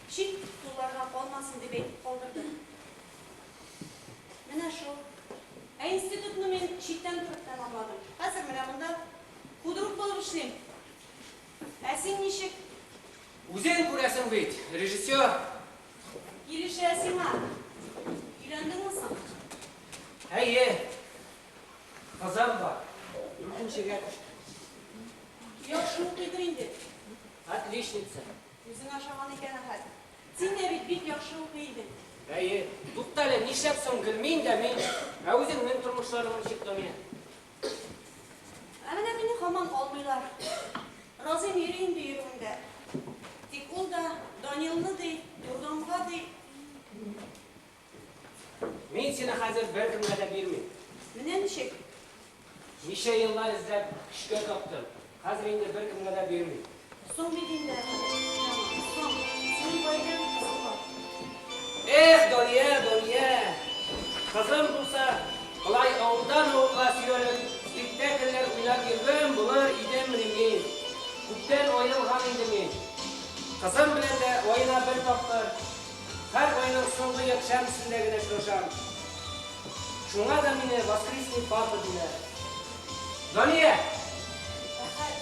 A: Чит кулларга калмасын дип әйтеп калдырды. Менә шул. Ә институтны мин читтән торып тәмамладым. Хәзер менә монда худрук булып эшлим. Ә син ничек?
H: Үзең күрәсең бит, режиссер.
A: Килешә сиңа. Өйләндеңме соң?
H: Әйе. Кызым бар. Дүртенчегә төште.
A: Яхшы укыйдыр инде.
H: Отличница.
A: Үзең ашаган икән, Әхәт. Син дә бит бик яхшы укый идең.
H: Әйе. Туктале, нишләп соң гел мин дә мин? Ә үзеңнең тормышларың ничек, Дания?
A: Ә менә мине һаман алмыйлар. Разыйм йөри инде йөрүендә. Тик ул да Данилны ди, дурдомга ди.
H: Мин сине хәзер беркемгә дә бирмим.
A: Менә ничек?
H: Ничә еллар эзләп, көчкә таптым. Хәзер инде беркемгә дә бирмим.
A: Соң бит инде, Әхәт. Соң. Синең гаиләң, кызың бар.
H: Эх, Дания, Дания! Кызым булса, болай авылдан авылга сөйрәлеп, спектакльләр уйнап йөргән булыр идеммени мин? Күптән аерылган инде мин. Кызым белән дә аена бер тапкыр, һәр айның соңгы якшәмбесендә генә очрашам. Шуңа да мине воскресный папа диләр. Дания!
A: Әхәт!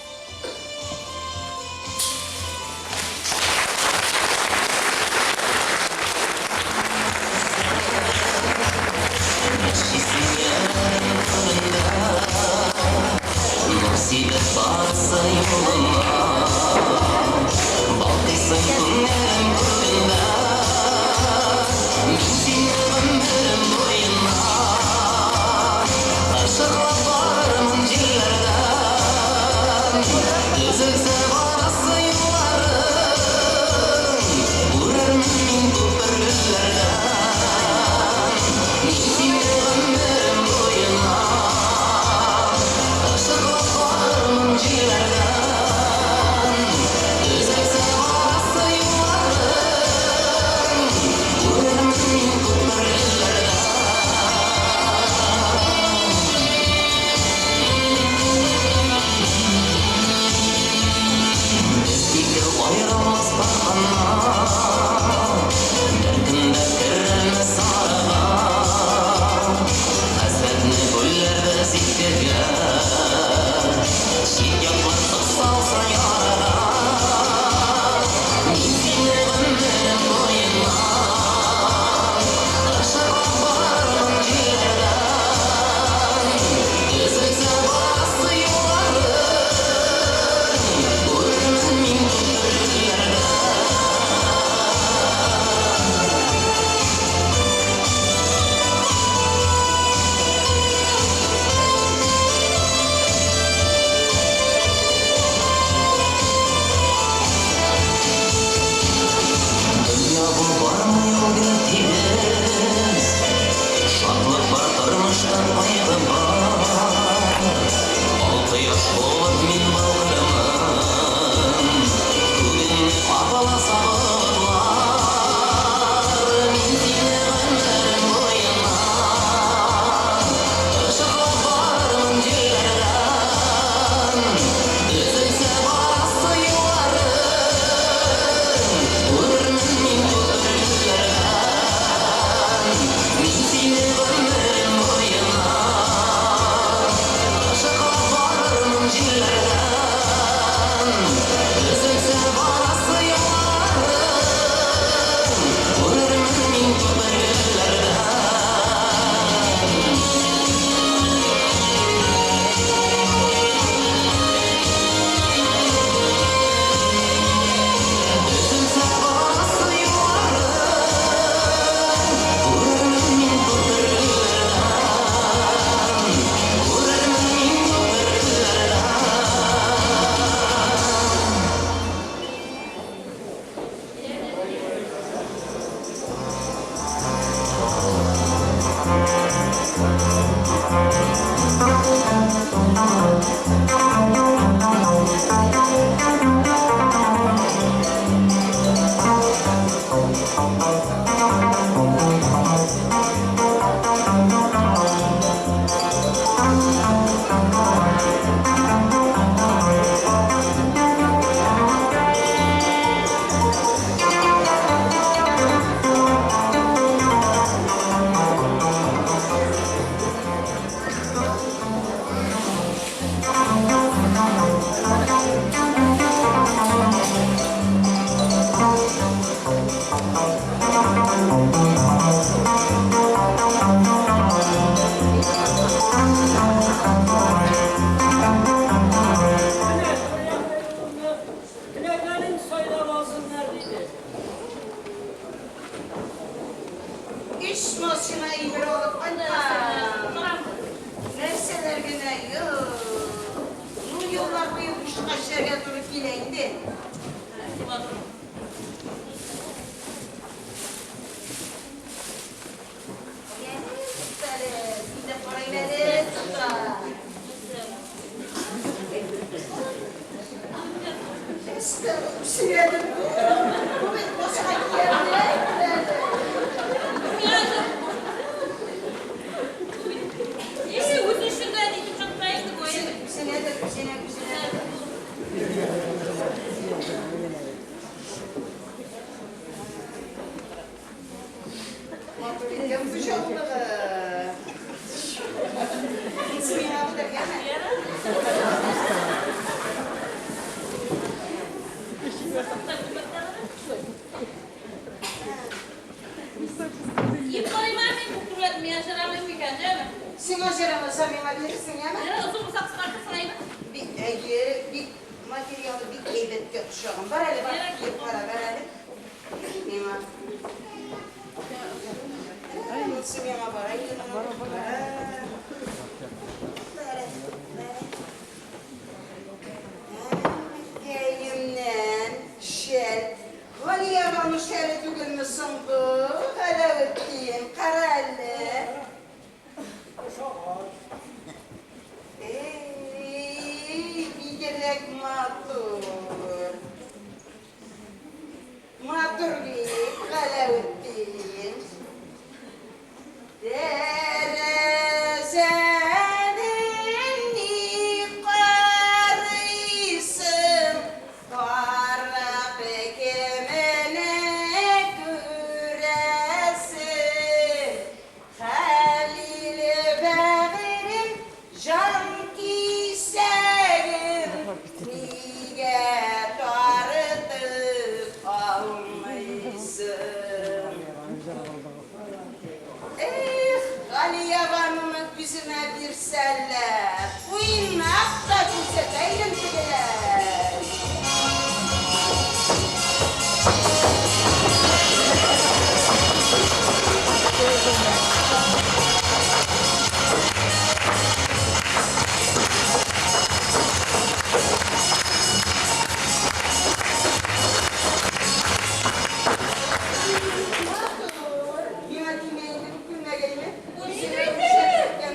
K: Язмыштан кайгы бар. Ал кояш булып мин балкырмын, Күгеңне капласа болытлар. Мин сине гомерем буена Ышыклап барырмын җилләрдән. Өзелсә барасы юлларым, Үрермен мин күпер гөлләрдән. Мин сине гомерем буена Ышыклап барырмын җилләрдән. Өзелсә барасы юлларым, Үрермен мин күпер гөлләрдән. Өзелсә барасы юлларым, Үрермен мин күпер гөлләрдән. Үрермен мин күпер гөлләрдән.
G: Менә теләгәнен, теләгәнен сайлап алсыннар, диде.
F: Өч машина әйбер алып кайткан. Нәрсәләр генә юк. Ну, еллар буе бушка эшләргә туры килә инде. Әле, син дә карыйм әле, тукта. Үстерәдем бу. Бу бит башка киярлек әле.
I: Ничек үзе өчен дә нитеп чыкта инде бу.
F: Үзенәдер, үзенә, үзенәдер. Матур икән бу чаллыгы. Инсе миңа булыр, яме?
I: Киеп карыйм әле мин бу күлмәк миңа ярамый микән, яме?
F: Сиңа ярамаса, миңа бирерсең, яме?
I: Озын булса кыскартырсың, әйме?
F: Бик, әйе, бик материалы бик әйбәткә охшаган. Бар әле, бар, киеп кара, бар әле. Миңа. Монысы миңа бара инде моның. Бар, бар. Әткәемнән шәл. Галиябану шәле түгелме соң бу? Галәветдин, кара әле. Эй, бигрәк матур. Матур бит, Галәветдин. Тәрәзәдән ни карыйсың? Карап кемне күрәсең? Хәлил бәгырем, җан кисәгем, нигә тартып алмыйсың? Эх, Галиябануны үземә бирсәләр, уйнап та күрсәтә идем тегеләр. Матур. Миңа тимә инде бу күлмәк, әйме? Үземә күрсәтеп.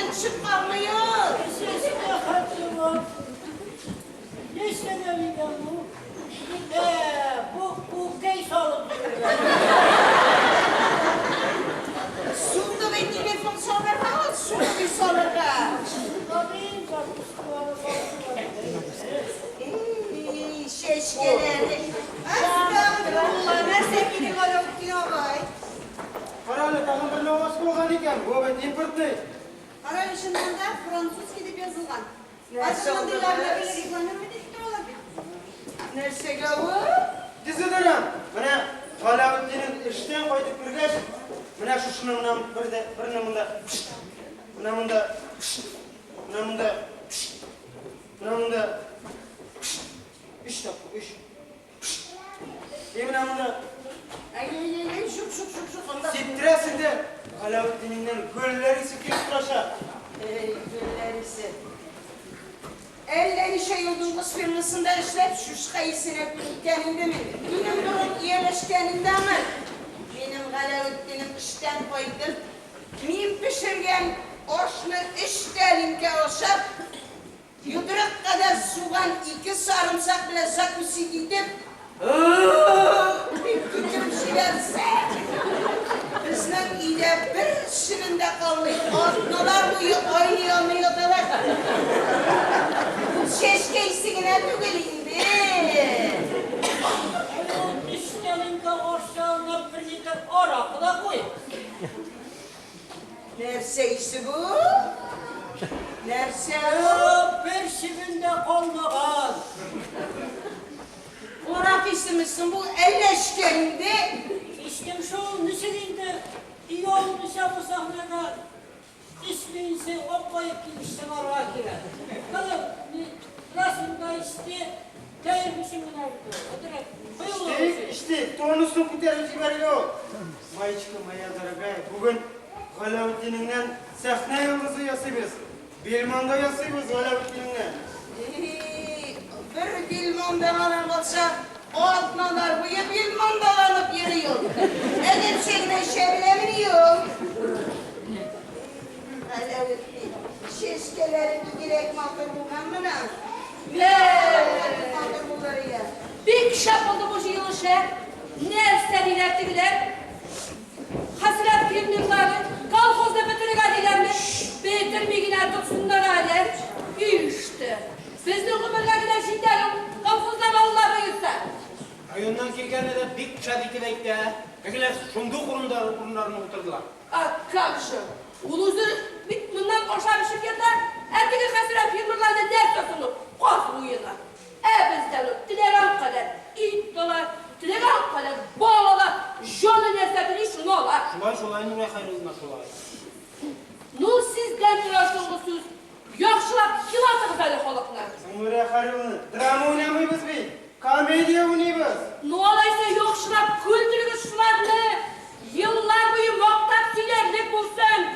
F: Эшеннән төшеп калмый ул.
G: Эчәсенә хәтле бар. Нишләгән икән бу? Ә, бу күкәй салып биргән.
F: Сотовый телефон салырга ул, сотовый салырга.
G: Табин, закускалары бар.
F: Эй, чәчкәләре. Әстәгъфирулла, нәрсә киде Галәүтдин агай?
C: Кара әле, тагын бер новость булган икән. Бу бит импортный.
A: Кара әле, чыннан да французский дип язылган.
F: Нәрсә
A: Хәзер мондыйларны
F: алдыгыз?
A: гел рекламировать итеп торалар бит.
F: Нәрсәгә ул?
C: Дезодорант. Менә Галәүтдинең эштән кайтып кергәч, менә шушыны менә бер дә берне монда, пшт, менә монда, пшт, менә монда, пшт, менә монда, пшт. Өч тапкыр, өч. Пшт. И менә монда
F: Әй-әй-әй, шук, шук, шук, шук, анда.
C: сиптерәсең дә, Галәүтдинеңнән гөлләр исе килеп торачак.
F: Әй, гөлләр исе. Әллә ничә ел дуңгыз фермасында эшләп, чучка исенә күнеккән инде мин. Минем борын ияләшкән инде аңа. Минем Галәветдинем эштән кайтып, мин пешергән ашны өч тәлинкә ашап, йодрык кадәр суган, ике сарымсак белән закусить итеп, дип китереп җибәрсә, безнең өйдә бер чебен дә калмый, атналар буе айный алмый яталар. Ул чәчкә исе генә түгел инде.
G: Әле ул өч тәлинкә аш янына бер литр аракы да куй.
F: Нәрсә исе бу? Нәрсә бу?
G: Бер чебен дә калмаган.
F: Аракы исеме соң бу, әллә эчкән инде?
G: Эчтем шул, ничек инде оялмыйча бу сәхнәгә эчмәенчә апаеп килеп чыгарга кирәк. Кызым, расында эчте, кәеф өчен генә бит ул. Әтрәк, кыюлык
C: Эчтек,
G: өчен.
C: эчтек, тонусын күтәреп җибәрде ул. Маечка моя дорогая, бүген Галәүтдинеңнән сәхнә йолдызы ясыйбыз. Бельмондо ясыйбыз Галәүтдинеңнән.
F: И, бер бельмондолана калса, атналар буе бельмондоланып йөри ул. Адәмчә генә эчә беләмени ул? Галәветдин, чәчкәләре бигрәк матур булган менә. Бигрәк матур булыр ия.
B: Бик шәп булды бу җыелыш, ә? Нәрсә диләр тегеләр? Хәсрәт фермерлары колхозны бетерергә диләрме? Бетерми генә торсыннар әле. Иште. Безнең гомергә генә җитәр ул колхозлар Алла боерса.
D: Районнан килгәне дә бик шәп итеп әйтте, ә. Тегеләр шундук урында урыннарына утырдылар.
B: А как же? Ул үзе бит моннан ашап эчеп ята, ә теге хәсрәт фермерларда нәрсә соң ул? Каз уены. Ә бездән ул теләгән кадәр ит ала, теләгән кадәр бал ала, җаны нәрсә тели, шуны ала.
D: Шулай, шулай, Нурия Хәйрулловна, шулай.
B: Ну, сездән тора соңгы сүз. Яхшылап елатыгыз әле халыкны.
C: Соң, Нурия Хәйрулловна, драма уйнамыйбыз бит, комедия уйныйбыз.
B: Ну, алайса яхшылап көлдерегез шуларны. Еллар буе мактап сөйләрлек булсын.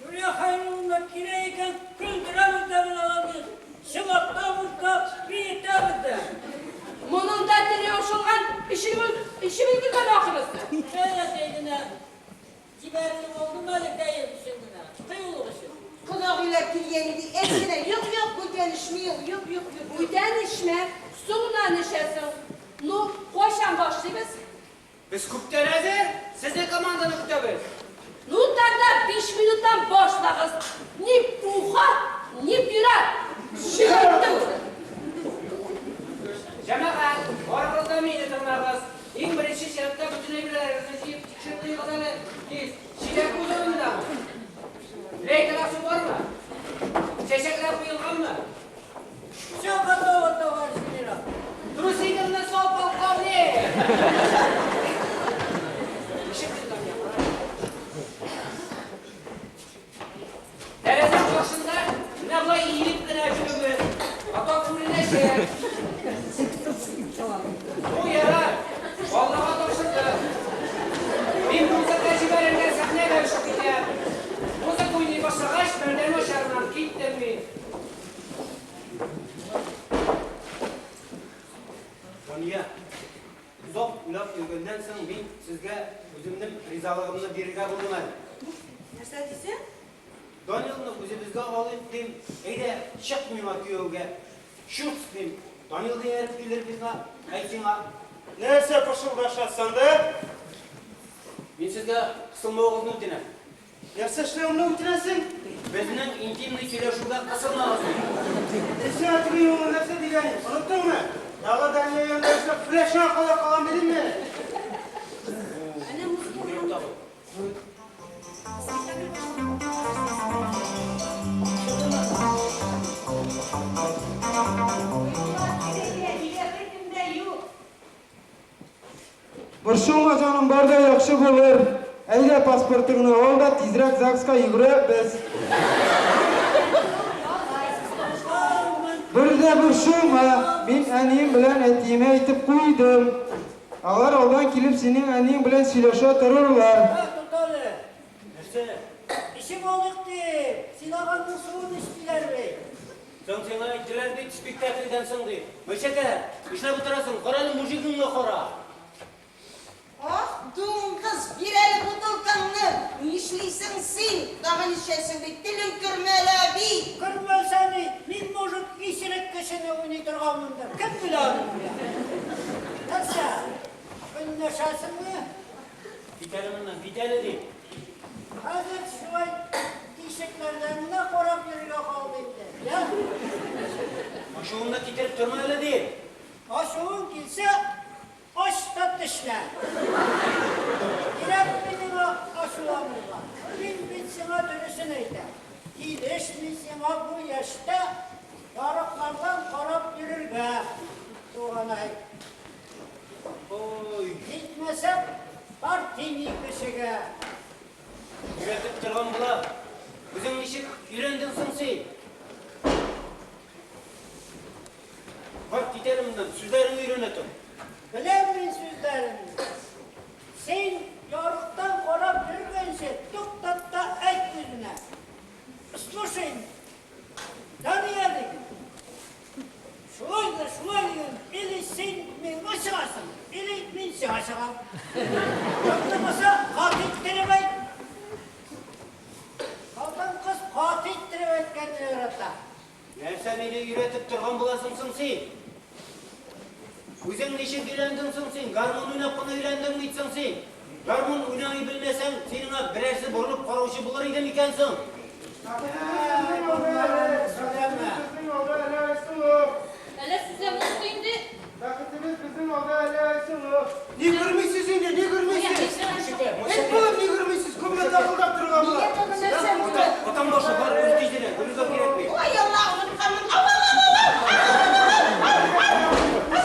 G: Нурия Хәйрулловна кирәк икән, көлдерәбез дә без аларны, чылатабыз да, биетәбез дә.
B: Моның да теле ошылган, эчеп эчеп өлгергән ахрысы.
G: Бәләкәй генә җибәрелеп алдым әле кәеф өчен генә, кыюлык өчен.
F: Кодагыйлар килгән иде, әз генә, юк, юк, бүтән эчми ул, юк, юк, юк.
B: Бүтән эчмә, соңыннан эчәсең. Ну, кайчан башлыйбыз?
J: Без күптән әзер, сезнең команданы көтәбез.
B: Ну, тогда 5 минуттан башлагыз. Ни пуха, ни пера. Чыгып
J: Җәмәгать, барыгыз да мине тыңлагыз. Иң беренче чиратта бөтен әйберләрегезне җыеп тикшереп куегыз әле. Тиз. Чиләк кузовындамы? Лейкада су бармы? Чәчәкләр куелганмы?
G: Все готово, товарищ генерал.
J: Трусигыңны сал, полковник! Ишек тотам я. Тәрәзә каршында менә болай иелеп кенә йөрегез. А то күренәчәк. Ну, ярар. Аллага тапшырдык. Мин музыка җибәрергә сәхнәгә очып китәм. Музыка уйный башлагач, пәрдәне ачармын. Киттем мин.
D: Сания, озак уйлап йөргәннән соң мин сезгә үземнең ризалыгымны бирергә булдым әле.
A: Нәрсә дисең?
D: Данилны үзебезгә алыйк, дим. Әйдә, чык миңа кияүгә. Чурт с ним. Данил да ияреп килер миңа, әй сиңа.
C: Нәрсә пышылдашасың да?
D: Мин сезгә кысылмавыгызны үтенәм.
C: Нәрсә эшләвемне үтенәсең?
D: Безнең интимный сөйләшүгә кысылмагыз, дим.
C: Мин сиңа теге юлы нәрсә дигән идем, оныттыңмы? Тагы Дания янында эшләп, флешыңа кадәр калам дидемме?
A: Әнә музыка уйнап. Спектакль башланды. Куйдылар, әйдә, өйдә беркем дә юк.
C: Борчылма, җаным, бар да яхшы булыр. Әйдә, паспортыңны ал да тизрәк ЗАГСка йөгерәбез. Бер дә борчылма, мин әнием белән әтиемә әйтеп куйдым. Алар алдан килеп синең әниең белән сөйләшә торырлар.
G: Ә, туктале.
D: Нәрсә?
G: Эчеп алыйк дип, сыйлаганның суын эч диләр бит.
D: Соң сиңа әйттеләр бит, спектакльдән соң дип. Майшәкәр, нишләп утырасың? Кара әле, мужигыңны кара.
F: Ах, дуңгыз, бир әле бутылкаңны! Нишлисең син? Тагын эчәсең бит, телең көрмәлә бит!
G: Көрмәсә ни, мин, может, исерек кешене уйный торганмындыр, кем белә аны белә. Нәрсә, көнләшәсеңме?
D: Кит әле моннан, кит әле дим.
G: Хәзер шулай тишекләрдән генә карап йөрергә калды инде, я?
D: Ачуымны китереп торма әле дим.
G: Ачуың килсә, ач та тешлә. Кирәкми миңа ачуланырга. Мин бит сиңа дөресен әйтәм. Килешми сиңа бу яшьтә ярыклардан карап йөрергә, туганай.
D: Ой.
G: Җитмәсә, партийный кешегә.
D: Өйрәтеп торган була. Үзең ничек өйрәндең соң син? Бар, кит әле моннан, сүзләреңне өйрәнә тор.
G: Беләм мин сүзләремне. Син ярыктан карап йөргәнче, туктат та әйт үзенә. Слушай, Дания диген. Шулай да шулай диген, или син миңа чыгасың, или мин сиңа чыгам. Тыңламаса, каты иттереп әйт. Хатын-кыз каты иттереп әйткәнне ярата.
D: Нәрсә мине өйрәтеп торган буласың соң син? Үзең ничек өйләндең соң син? Гармун уйнап кына өйләндең бит соң син. Гармун уйнамый белмәсәң, син аңа берәрсе борылып караучы булыр иде микән соң?
C: Бәхетебез безнең алда әле Айсылу.
I: Әллә сүзләр онытты инде?
C: Бәхетебез безнең алда әле Айсылу. Ни күрмисез инде, ни күрмисез? Эт булып ни күрмисез? Күпме такылдап торырга була?
F: Нигә тагын нәрсә булды?
D: Атам башы бар, үз тизрәк, өрергә кирәкми.
F: Ой, Алла, онытканмын. Ау, ау, ау, ау, ау, ау, ау, ау, ау.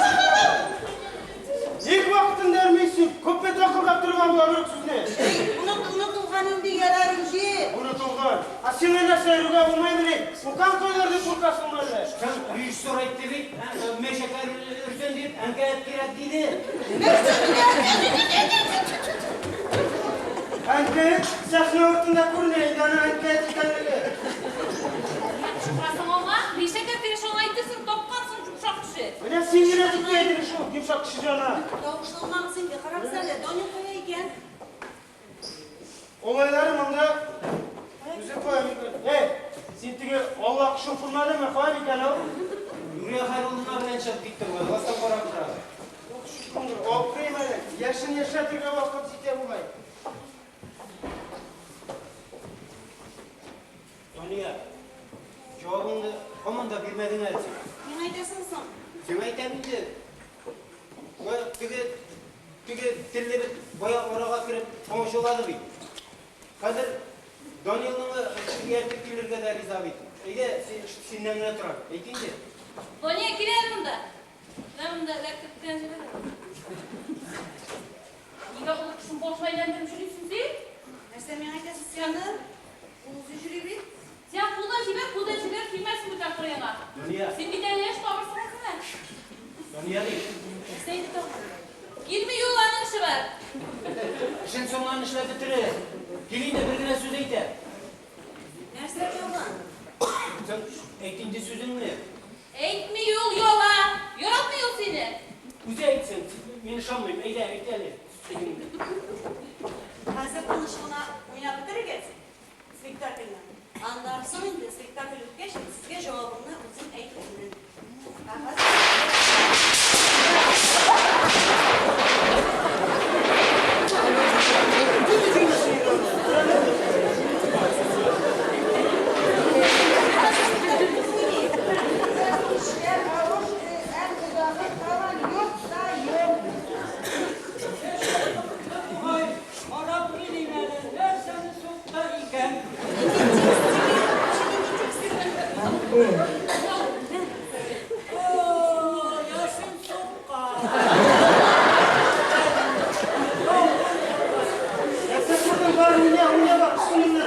C: Ник вакытында өрмисең? Күпме такылдап торырга була бер үк сүзне?
F: Эй, онытылган инде, ярар инде.
C: Онытылган. Ә сиңа нәрсә өрергә булмыймыни? Укан куйлар дип куркасыңмы әллә?
D: Соң режиссер әйтте бит, Мәшәкәр өрсен дип, әнкәят кирәк диде.
F: Нәрсә
C: Әнкәят сәхнә артында күренә инде аның әнкәят икәнлеге.
I: Нигә кычкырасың аңа? Мәшәкәр теге шуңа әйтерсең, тапкансың йомшак кеше.
C: Менә син генә тотма идең шул йомшак кеше җана.
A: Тавышланмагыз инде, карагыз әле, Данил кая икән?
C: Олайлары монда үзе кая микән? Эй, син теге Алла кошын күрмәдеңме? Кая микән ул?
D: Нурия Хәйруллина белән чыгып китте бугай, класстан карап тора.
C: Ух, шундыр, алып әле. Яшен яшәтергә вакыт җитә бугай.
D: Дания, җавабыңны һаман да бирмәдең әле син.
A: Миңа әйтәсең соң?
D: Сиңа әйтәм инде. Шулай теге теге телле бит бая арага кереп комачаулады бит. Хәзер Данилның ияртеп килергә дә риза бит. Әйдә, син синнән генә тора. Әйт инде.
I: Дания, кил әле монда. Менә монда эләктереп кенә җибәр. Нигә олы кешенең башын әйләндереп йөрисең син?
A: Нәрсә миңа әйтәсез син аны? Ул үзе йөри бит.
I: Син кулдан җибәр, кулдан җибәр, килмәсен бу тапкыр яңа.
D: Дания.
I: Син бит әле яшь табырсың үзеңә.
D: Дания ди.
I: Нәрсә инде тагын? Килми юл, аның эше бар.
D: Эшен соңыннан эшләп бетерер. Кил инде, бер генә сүз әйтә.
A: Нәрсә тагын?
D: Соң әйт инде сүзеңне.
I: Әйтми ул яла. Яратмый ул сине.
D: Үзе әйтсен, мин ышанмыйм. Әйдә, әйт әле сүзеңне.
A: Хәзер тыныч кына уйнап бетерегез спектакльне. Аннары соң инде спектакль үткәч, мин сезгә җавабымны үзем әйтермен. Ә
G: Карап килим әле, нәрсәне сукты икән? О, яшен суккан.
C: Нәрсә күрдең, бар, уйна, уйна, бар, күңелне.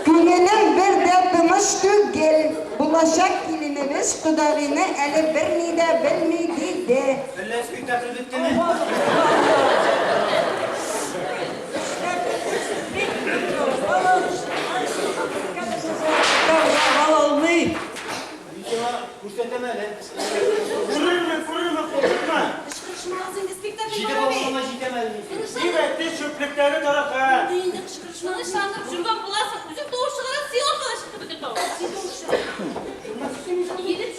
F: Күңелем бер дә тыныч түгел. Булачак киленебез кодагыйны әле берни дә белми, диде.
D: Әллә спектакль беттеме?
G: Алмый.
D: Мин сиңа күрсәтәм әле.
C: Күрермен, күрермен, куркытма.
A: Кычкырышмагыз инде, спектакль
D: Җиде
A: бара бит.
D: бабаңа җитәм әле мин сиңа.
C: Дип әйтте, чүплекләре тарата.
A: Инде инде кычкырышмагыз.
I: Тынычландырып жүргән буласың, үзең тавыш чыгарасың, син аркада чыкты бөтен тавыш.
A: Син тавыш чыгар.
I: Килеп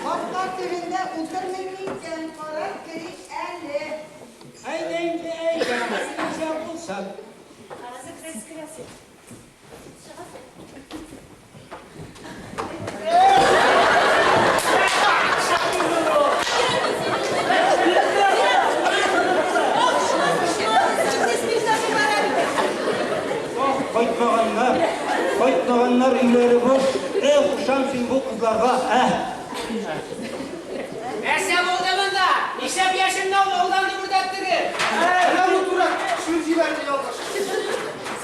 F: Капка төбендә утырмый микән, карап керик әле.
G: Әйдә инде, әйдә, исән булсын.
A: Хәзер керәсе керәсе.
D: Ах, кайтмаганнар, кайтмаганнар өйләре буш. Эх, ышан син бу кызларга, әһ.
J: Нәрсә булды монда? Нишләп яшенне алдан дөбердәттегез?
C: Менә бу туры сүз җибәрде ялгыш.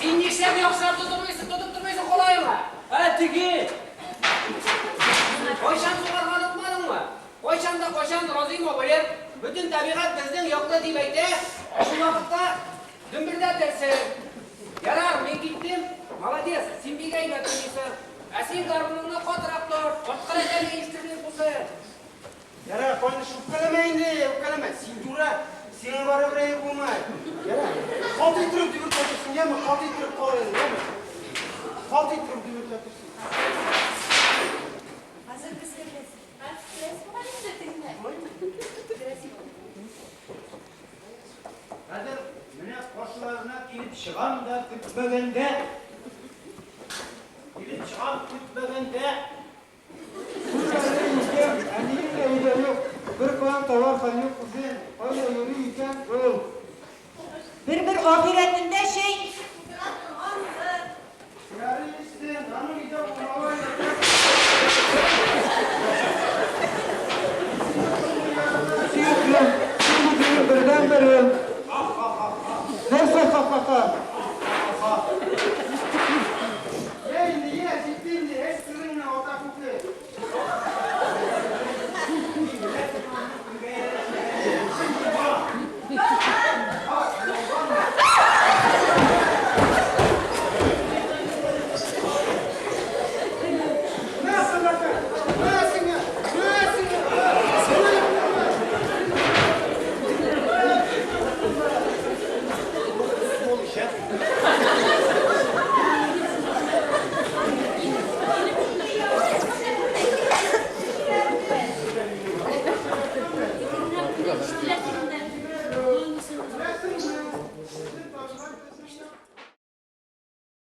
J: Син нишләп яхшылап тотынмыйсың, тотып тормыйсың кулаеңа?
H: Ә теге!
J: Кайчан сугарга онытмадыңмы? Кайчан да кайчан Разыйм абыем, бөтен табигать безнең яклы дип әйтә, шул вакытта дөмбердәтерсең. Ярар, мин киттем. Молодец, син бик әйбәт уйныйсың. Ә син гармуныңны катырак тор, арткы рәтләрне ишетерлек булсын.
C: Ярар, кайныш, үпкәләмә инде, үпкәләмә. Син дура, сиңа барыбер әйе булмай. Ярар. Каты иттереп дөбердәтерсең, яме, каты иттереп кал инде, яме. Каты иттереп дөбердәтерсең.
A: Хәзер без керәсе.
I: Керәсе бугай инде тегендә. Керәсе.
D: Хәзер менә каршыларына килеп чыгам да көтмәгәндә. Килеп чыгам көтмәгәндә.
C: Күргәне икән, әнием дә өйдә юк. Бер каян табар хәл юк үзен. Кайда йөри икән ул?
A: Бер-бер ахирәтен